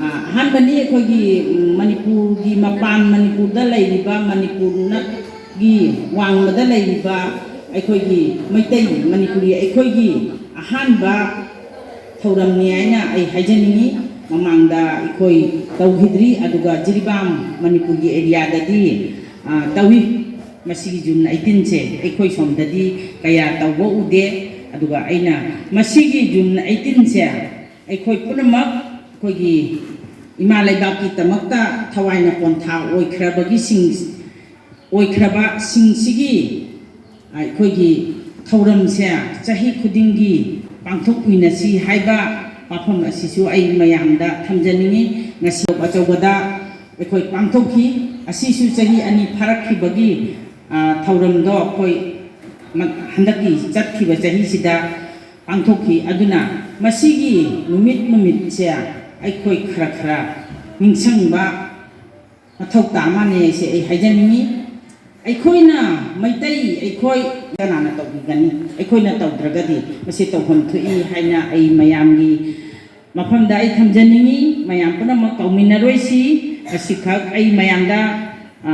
ꯑ, ꯑꯍꯥꯟꯕꯅꯤ꯫ ꯑꯩꯈꯣꯏꯒꯤ, ꯎꯝ, ꯃꯅꯤꯄꯨꯔꯒꯤ ꯃꯄꯥꯟ, ꯃꯅꯤꯄꯨꯔꯗ ꯂꯩꯔꯤꯕ, ꯃꯅꯤꯄꯨꯔꯒꯤ ꯋꯥꯡꯃꯗ ꯂꯩꯔꯤꯕ ꯑꯩꯈꯣꯏꯒꯤ ꯃꯩꯇꯩ, ꯃꯅꯤꯄꯨꯔꯤ ꯑꯩꯈꯣꯏꯒꯤ ꯑꯍꯥꯟꯕ ꯊꯧꯔꯝꯅꯤ ꯍꯥꯏꯅ ꯑꯩ ꯍꯥꯏꯖꯅꯤꯡꯏ꯫ ꯃꯃꯥꯡꯗ ꯑꯩꯈꯣꯏ ꯇꯧꯈꯤꯗ꯭ꯔꯤ, ꯑꯗꯨꯒ ꯖꯤꯔꯤꯕꯥꯝ ꯃꯅꯤꯄꯨꯔꯒꯤ ꯑꯦꯔꯤꯌꯥꯗꯗꯤ, ꯑ, ꯇꯧꯏ꯫ ꯃꯁꯤꯒꯤ ꯖꯨꯟ ꯑꯩꯠꯇꯤꯟꯁꯦ ꯑꯩꯈꯣꯏ ꯁꯣꯝꯗꯗꯤ ꯀꯌꯥ ꯇꯧꯕ ꯎꯗꯦ꯫ ꯑꯗꯨꯒ ꯑꯩꯅ ꯃꯁꯤꯒꯤ ꯖꯨꯟ ꯑꯩꯠꯇꯤꯟꯁꯦ ꯑꯩꯈꯣꯏ ꯄꯨꯝꯅꯃꯛ ꯑꯩꯈꯣꯏꯒꯤ ꯏꯃꯥ ꯂꯩꯕꯥꯛꯀꯤꯗꯃꯛꯇ ꯊꯋꯥꯏꯅ ꯄꯣꯟꯊꯥ ꯑꯣꯏꯈ꯭ꯔꯕꯒꯤꯁꯤꯡ, ꯑꯣꯏꯈ꯭ꯔꯕꯁꯤꯡꯁꯤꯒꯤ ꯑꯩꯈꯣꯏꯒꯤ ꯊꯧꯔꯝꯁꯦ ꯆꯍꯤ ꯈꯨꯗꯤꯡꯒꯤ ꯄꯥꯡꯊꯣꯛꯃꯤꯟꯅꯁꯤ ꯍꯥꯏꯕ ꯋꯥꯐꯝ ꯑꯁꯤꯁꯨ ꯑꯩ ꯃꯌꯥꯝꯗ ꯊꯝꯖꯅꯤꯡꯏ꯫ ꯉꯁꯤ ꯑꯆꯧꯕꯗ ꯑꯩꯈꯣꯏ ꯄꯥꯡꯊꯣꯛꯈꯤ꯫ ꯑꯁꯤꯁꯨ ꯆꯍꯤ ꯑꯅꯤ ꯐꯥꯔꯛꯈꯤꯕꯒꯤ, ꯑ, ꯊꯧꯔꯝꯗꯣ ꯑꯩꯈꯣꯏ ꯃ-, ꯍꯟꯗꯛꯀꯤ ꯆꯠꯈꯤꯕ ꯆꯍꯤꯁꯤꯗ ꯄꯥꯡꯊꯣꯛꯈꯤ꯫ ꯑꯗꯨꯅ ꯃꯁꯤꯒꯤ ꯅꯨꯃꯤꯠ ꯅꯨꯃꯤꯠꯁꯦ ꯑꯩꯈꯣꯏ ꯈꯔ ꯈꯔ ꯅꯤꯡꯁꯤꯡꯕ ꯃꯊꯧ ꯇꯥ ꯃꯥꯜꯂꯦ ꯍꯥꯏꯁꯦ ꯑꯩ ꯍꯥꯏꯖꯅꯤꯡꯉꯤ꯫ ꯑꯩꯈꯣꯏꯅ ꯃꯩꯇꯩ, ꯑꯩꯈꯣꯏ ꯀꯅꯥꯅ ꯇꯧꯕꯤꯒꯅꯤ? ꯑꯩꯈꯣꯏꯅ ꯇꯧꯗ꯭ꯔꯒꯗꯤ ꯃꯁꯤ ꯇꯧꯐꯝ ꯊꯣꯛꯏ ꯍꯥꯏꯅ ꯑꯩ ꯃꯌꯥꯝꯒꯤ ꯃꯐꯝꯗ ꯑꯩ ꯊꯝꯖꯅꯤꯡꯉꯤ꯫ ꯃꯌꯥꯝ ꯄꯨꯝꯅꯃꯛ ꯀꯥꯎꯃꯤꯟꯅꯔꯣꯏꯁꯤ꯫ ꯉꯁꯤꯈꯛ ꯑꯩ ꯃꯌꯥꯝꯗ, ꯑ,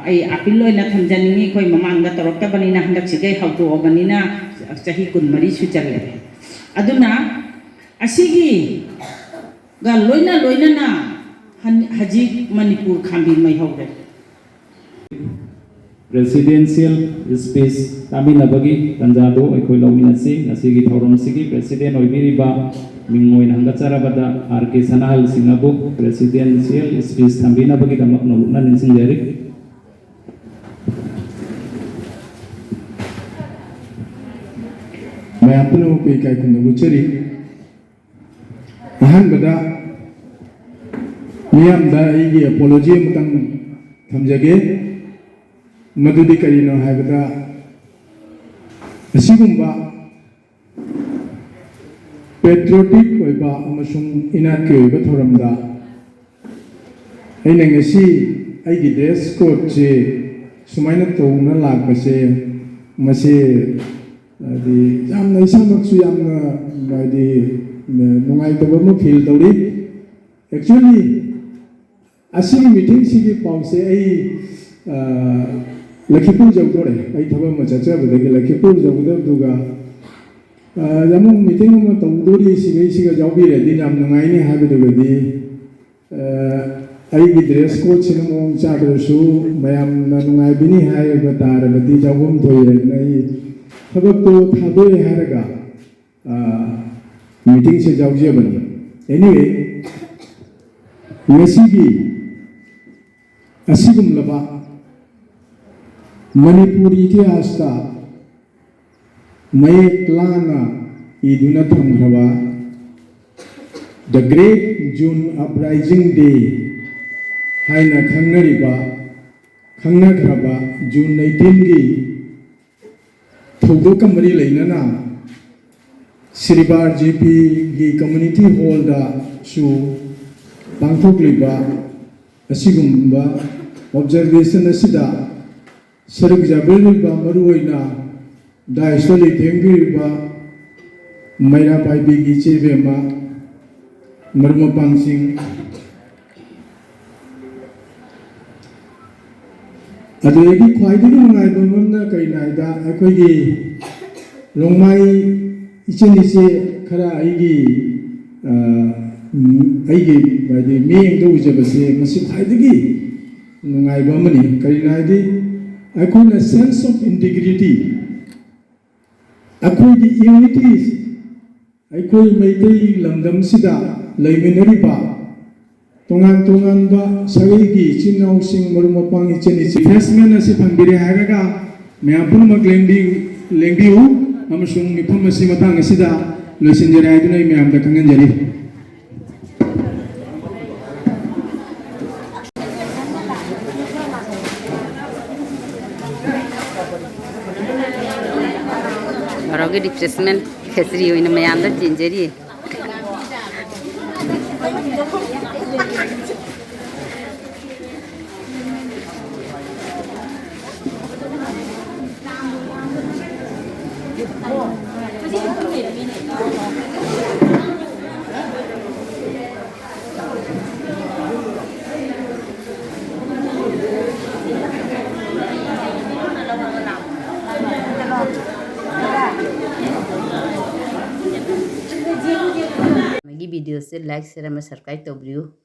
ꯑꯩ ꯑꯥꯄꯤꯜ ꯑꯣꯏꯅ ꯊꯝꯖꯅꯤꯡꯉꯤ꯫ ꯑꯩꯈꯣꯏ ꯃꯃꯥꯡꯗ ꯇꯧꯔꯛꯇꯕꯅꯤꯅ, ꯍꯟꯗꯛꯁꯤꯗꯩ ꯍꯧꯗꯣꯛꯑꯕꯅꯤꯅ ꯆꯍꯤ ꯀꯨꯟꯃꯔꯤ ꯁꯨꯖꯜꯂꯦ꯫ ꯑꯗꯨꯅ ꯑꯁꯤꯒꯤ ꯒ ꯂꯣꯏꯅ ꯂꯣꯏꯅꯅ ꯍꯟ-, ꯍꯧꯖꯤꯛ ꯃꯅꯤꯄꯨꯔ ꯈꯥꯝꯕꯤ ꯃꯩ ꯍꯧꯔꯦ꯫ Presidential speech ꯇꯥꯃꯤꯟꯅꯕꯒꯤ ꯇꯥꯟꯖꯥꯗꯨ ꯑꯩꯈꯣꯏ ꯂꯧꯃꯤꯟꯅꯁꯤ꯫ ꯉꯁꯤꯒꯤ ꯊꯧꯔꯝꯁꯤꯒꯤ President ꯑꯣꯏꯕꯤꯔꯤꯕ ꯃꯤꯡ ꯑꯣꯏꯅ ꯍꯪꯒꯠꯆꯔꯕꯗ ꯑꯥꯔ ꯀꯦ ꯁꯅꯥꯍꯜ ꯁꯤꯡꯍꯕꯨ Presidential speech ꯊꯝꯕꯤꯅꯕꯒꯤꯗꯃꯛ ꯅꯧꯂꯨꯛꯅ ꯅꯤꯡꯁꯤꯡꯖꯔꯤ꯫ ꯃꯌꯥꯝ ꯄꯨꯝꯅꯃꯛꯄꯨ ꯏꯀꯥꯏ ꯈꯨꯝꯅꯕ ꯎꯠꯆꯔꯤ꯫ ꯑꯍꯥꯟꯕꯗ ꯃꯤꯌꯥꯝꯗ ꯑꯩꯒꯤ apology ꯑꯃꯇꯪ ꯊꯝꯖꯒꯦ꯫ ꯃꯗꯨꯗꯤ ꯀꯔꯤꯅꯣ ꯍꯥꯏꯕꯗ, ꯑꯁꯤꯒꯨꯝꯕ patriotic ꯑꯣꯏꯕ ꯑꯃꯁꯨꯡ ꯏꯅꯥꯠꯀꯤ ꯑꯣꯏꯕ ꯊꯧꯔꯝꯗ ꯑꯩꯅ ꯉꯁꯤ ꯑꯩꯒꯤ ꯗ꯭ꯔꯦꯁ ꯀꯣꯗꯁꯦ ꯁꯨꯃꯥꯏꯅ ꯇꯧꯅ ꯂꯥꯛꯄꯁꯦ, ꯃꯁꯤ ꯍꯥꯏꯗꯤ ꯌꯥꯝꯅ, ꯏꯁꯥꯃꯛꯁꯨ ꯌꯥꯝꯅ ꯍꯥꯏꯗꯤ ꯅꯨꯡꯉꯥꯏꯇꯕ ꯑꯃ ꯐꯤꯜ ꯇꯧꯔꯤ꯫ ꯑꯦꯛꯆꯨꯋꯦꯂꯤ ꯑꯁꯤꯒꯤ ꯃꯤꯇꯤꯡꯁꯤꯒꯤ ꯄꯥꯎꯁꯦ ꯑꯩ, ꯑ, ꯂꯈꯤꯄꯨꯔ ꯌꯧꯗꯣꯔꯦ꯫ ꯑꯩ ꯊꯕꯛ ꯑꯃ ꯆꯠꯆꯕꯗꯒꯤ ꯂꯈꯤꯄꯨꯔ ꯌꯧꯒꯗꯕꯗꯨꯒ, ꯑ, ꯑꯃꯨꯛ ꯃꯤꯇꯤꯡ ꯑꯃ ꯇꯧꯗꯣꯔꯤ, ꯁꯤꯈꯩꯁꯤꯒ ꯌꯥꯎꯕꯤꯔꯗꯤ ꯌꯥꯝ ꯅꯨꯡꯉꯥꯏꯅꯤ ꯍꯥꯏꯕꯗꯨꯒꯗꯤ, ꯑ, ꯑꯩꯒꯤ ꯗ꯭ꯔꯦꯁ ꯀꯣꯗꯁꯤꯅ ꯃꯑꯣꯡ ꯆꯥꯗ꯭ꯔꯁꯨ ꯃꯌꯥꯝꯅ ꯅꯨꯡꯉꯥꯏꯕꯤꯅꯤ ꯍꯥꯏꯕ ꯇꯥꯔꯕꯗꯤ ꯌꯥꯎꯐꯝ ꯊꯣꯛꯏ ꯍꯥꯏꯗꯅ ꯑꯩ ꯊꯕꯛꯇꯣ ꯊꯥꯗꯣꯛꯑꯦ ꯍꯥꯏꯔꯒ, ꯑ, ꯃꯤꯇꯤꯡꯁꯦ ꯌꯥꯎꯖꯕꯅꯤ꯫ ꯑꯦꯅꯤꯋꯦ, ꯉꯁꯤꯒꯤ ꯑꯁꯤꯒꯨꯝꯂꯕ ꯃꯅꯤꯄꯨꯔ ꯏꯇꯤꯍꯥꯁꯇ ꯃꯌꯦꯛ ꯂꯥꯅ ꯏꯗꯨꯅ ꯊꯝꯈ꯭ꯔꯕ The Great June Uprising Day ꯍꯥꯏꯅ ꯈꯪꯅꯔꯤꯕ, ꯈꯪꯅꯈ꯭ꯔꯕ ꯖꯨꯟ ꯑꯩꯠꯇꯤꯟꯒꯤ ꯊꯧꯗꯣꯛꯀ ꯃꯔꯤ ꯂꯩꯅꯅ ꯁꯤꯔꯤꯕꯥꯔ ꯖꯤ ꯄꯤꯒꯤ ꯀꯝꯃ꯭ꯌꯨꯅꯤꯇꯤ ꯍꯣꯜꯗꯁꯨ ꯄꯥꯡꯊꯣꯛꯂꯤꯕ ꯑꯁꯤꯒꯨꯝꯕ ꯑꯣꯕꯖꯔꯕꯦꯁꯟ ꯑꯁꯤꯗ ꯁꯔꯨꯛ ꯌꯥꯕꯤꯔꯤꯕ, ꯃꯔꯨꯑꯣꯏꯅ ꯗꯥꯏꯁꯇ ꯂꯩꯊꯦꯡꯕꯤꯔꯤꯕ ꯃꯩꯔꯥ ꯄꯥꯏꯕꯤꯒꯤ ꯏꯆꯦ ꯏꯕꯦꯝꯃ, ꯃꯔꯨꯞ ꯃꯄꯥꯡꯁꯤꯡ, ꯑꯗꯨꯗꯒꯤ ꯈ꯭ꯋꯥꯏꯗꯒꯤ ꯅꯨꯡꯉꯥꯏꯕ ꯑꯃꯅ ꯀꯔꯤꯅꯣ ꯍꯥꯏꯗ, ꯑꯩꯈꯣꯏꯒꯤ ꯔꯣꯡꯃꯥꯏ ꯏꯆꯤꯟ ꯏꯆꯦ ꯈꯔ ꯑꯩꯒꯤ, ꯑ, ꯎꯝ, ꯑꯩꯒꯤ ꯍꯥꯏꯗꯤ ꯃꯤꯠꯌꯦꯡꯗ ꯎꯖꯕꯁꯦ ꯃꯁꯤ ꯈ꯭ꯋꯥꯏꯗꯒꯤ ꯅꯨꯡꯉꯥꯏꯕ ꯑꯃꯅꯤ꯫ ꯀꯔꯤꯅꯣ ꯍꯥꯏꯗꯤ ꯑꯩꯈꯣꯏꯅ sense of integrity, ꯑꯩꯈꯣꯏꯒꯤ unity, ꯑꯩꯈꯣꯏ ꯃꯩꯇꯩ ꯂꯝꯗꯝꯁꯤꯗ ꯂꯩꯃꯤꯟꯅꯔꯤꯕ ꯇꯣꯉꯥꯟ ꯇꯣꯉꯥꯟꯕ ꯁꯥꯒꯩꯒꯤ ꯏꯆꯤꯟ ꯏꯅꯥꯎꯁꯤꯡ, ꯃꯔꯨꯞ ꯃꯄꯥꯡ, ꯏꯆꯟ ꯏꯆꯦ, ꯔꯤꯐ꯭ꯔꯦꯁꯃꯦꯟ ꯑꯁꯤ ꯐꯪꯕꯤꯔꯦ ꯍꯥꯏꯔꯒ ꯃꯌꯥꯝ ꯄꯨꯝꯅꯃꯛ ꯂꯦꯡꯕꯤ-, ꯂꯦꯡꯕꯤꯌꯨ ꯑꯃꯁꯨꯡ ꯃꯤꯐꯝ ꯑꯁꯤ ꯃꯇꯥꯡ ꯑꯁꯤꯗ ꯂꯣꯏꯁꯤꯟꯖꯔꯦ ꯍꯥꯏꯗꯨꯅ ꯑꯩ ꯃꯌꯥꯝꯗ ꯈꯪꯍꯟꯖꯔꯤ꯫ ꯕꯥꯔꯣꯒꯤ ꯔꯤꯐ꯭ꯔꯦꯁꯃꯦꯟ ꯈꯦꯆ꯭ꯔꯤ ꯑꯣꯏꯅ ꯃꯌꯥꯝꯗ ꯆꯦꯟꯖꯔꯤ꯫ ꯃꯥꯒꯤ videoꯁꯦ like, share ꯑꯃ subscribe ꯇꯧꯕꯤꯌꯨ꯫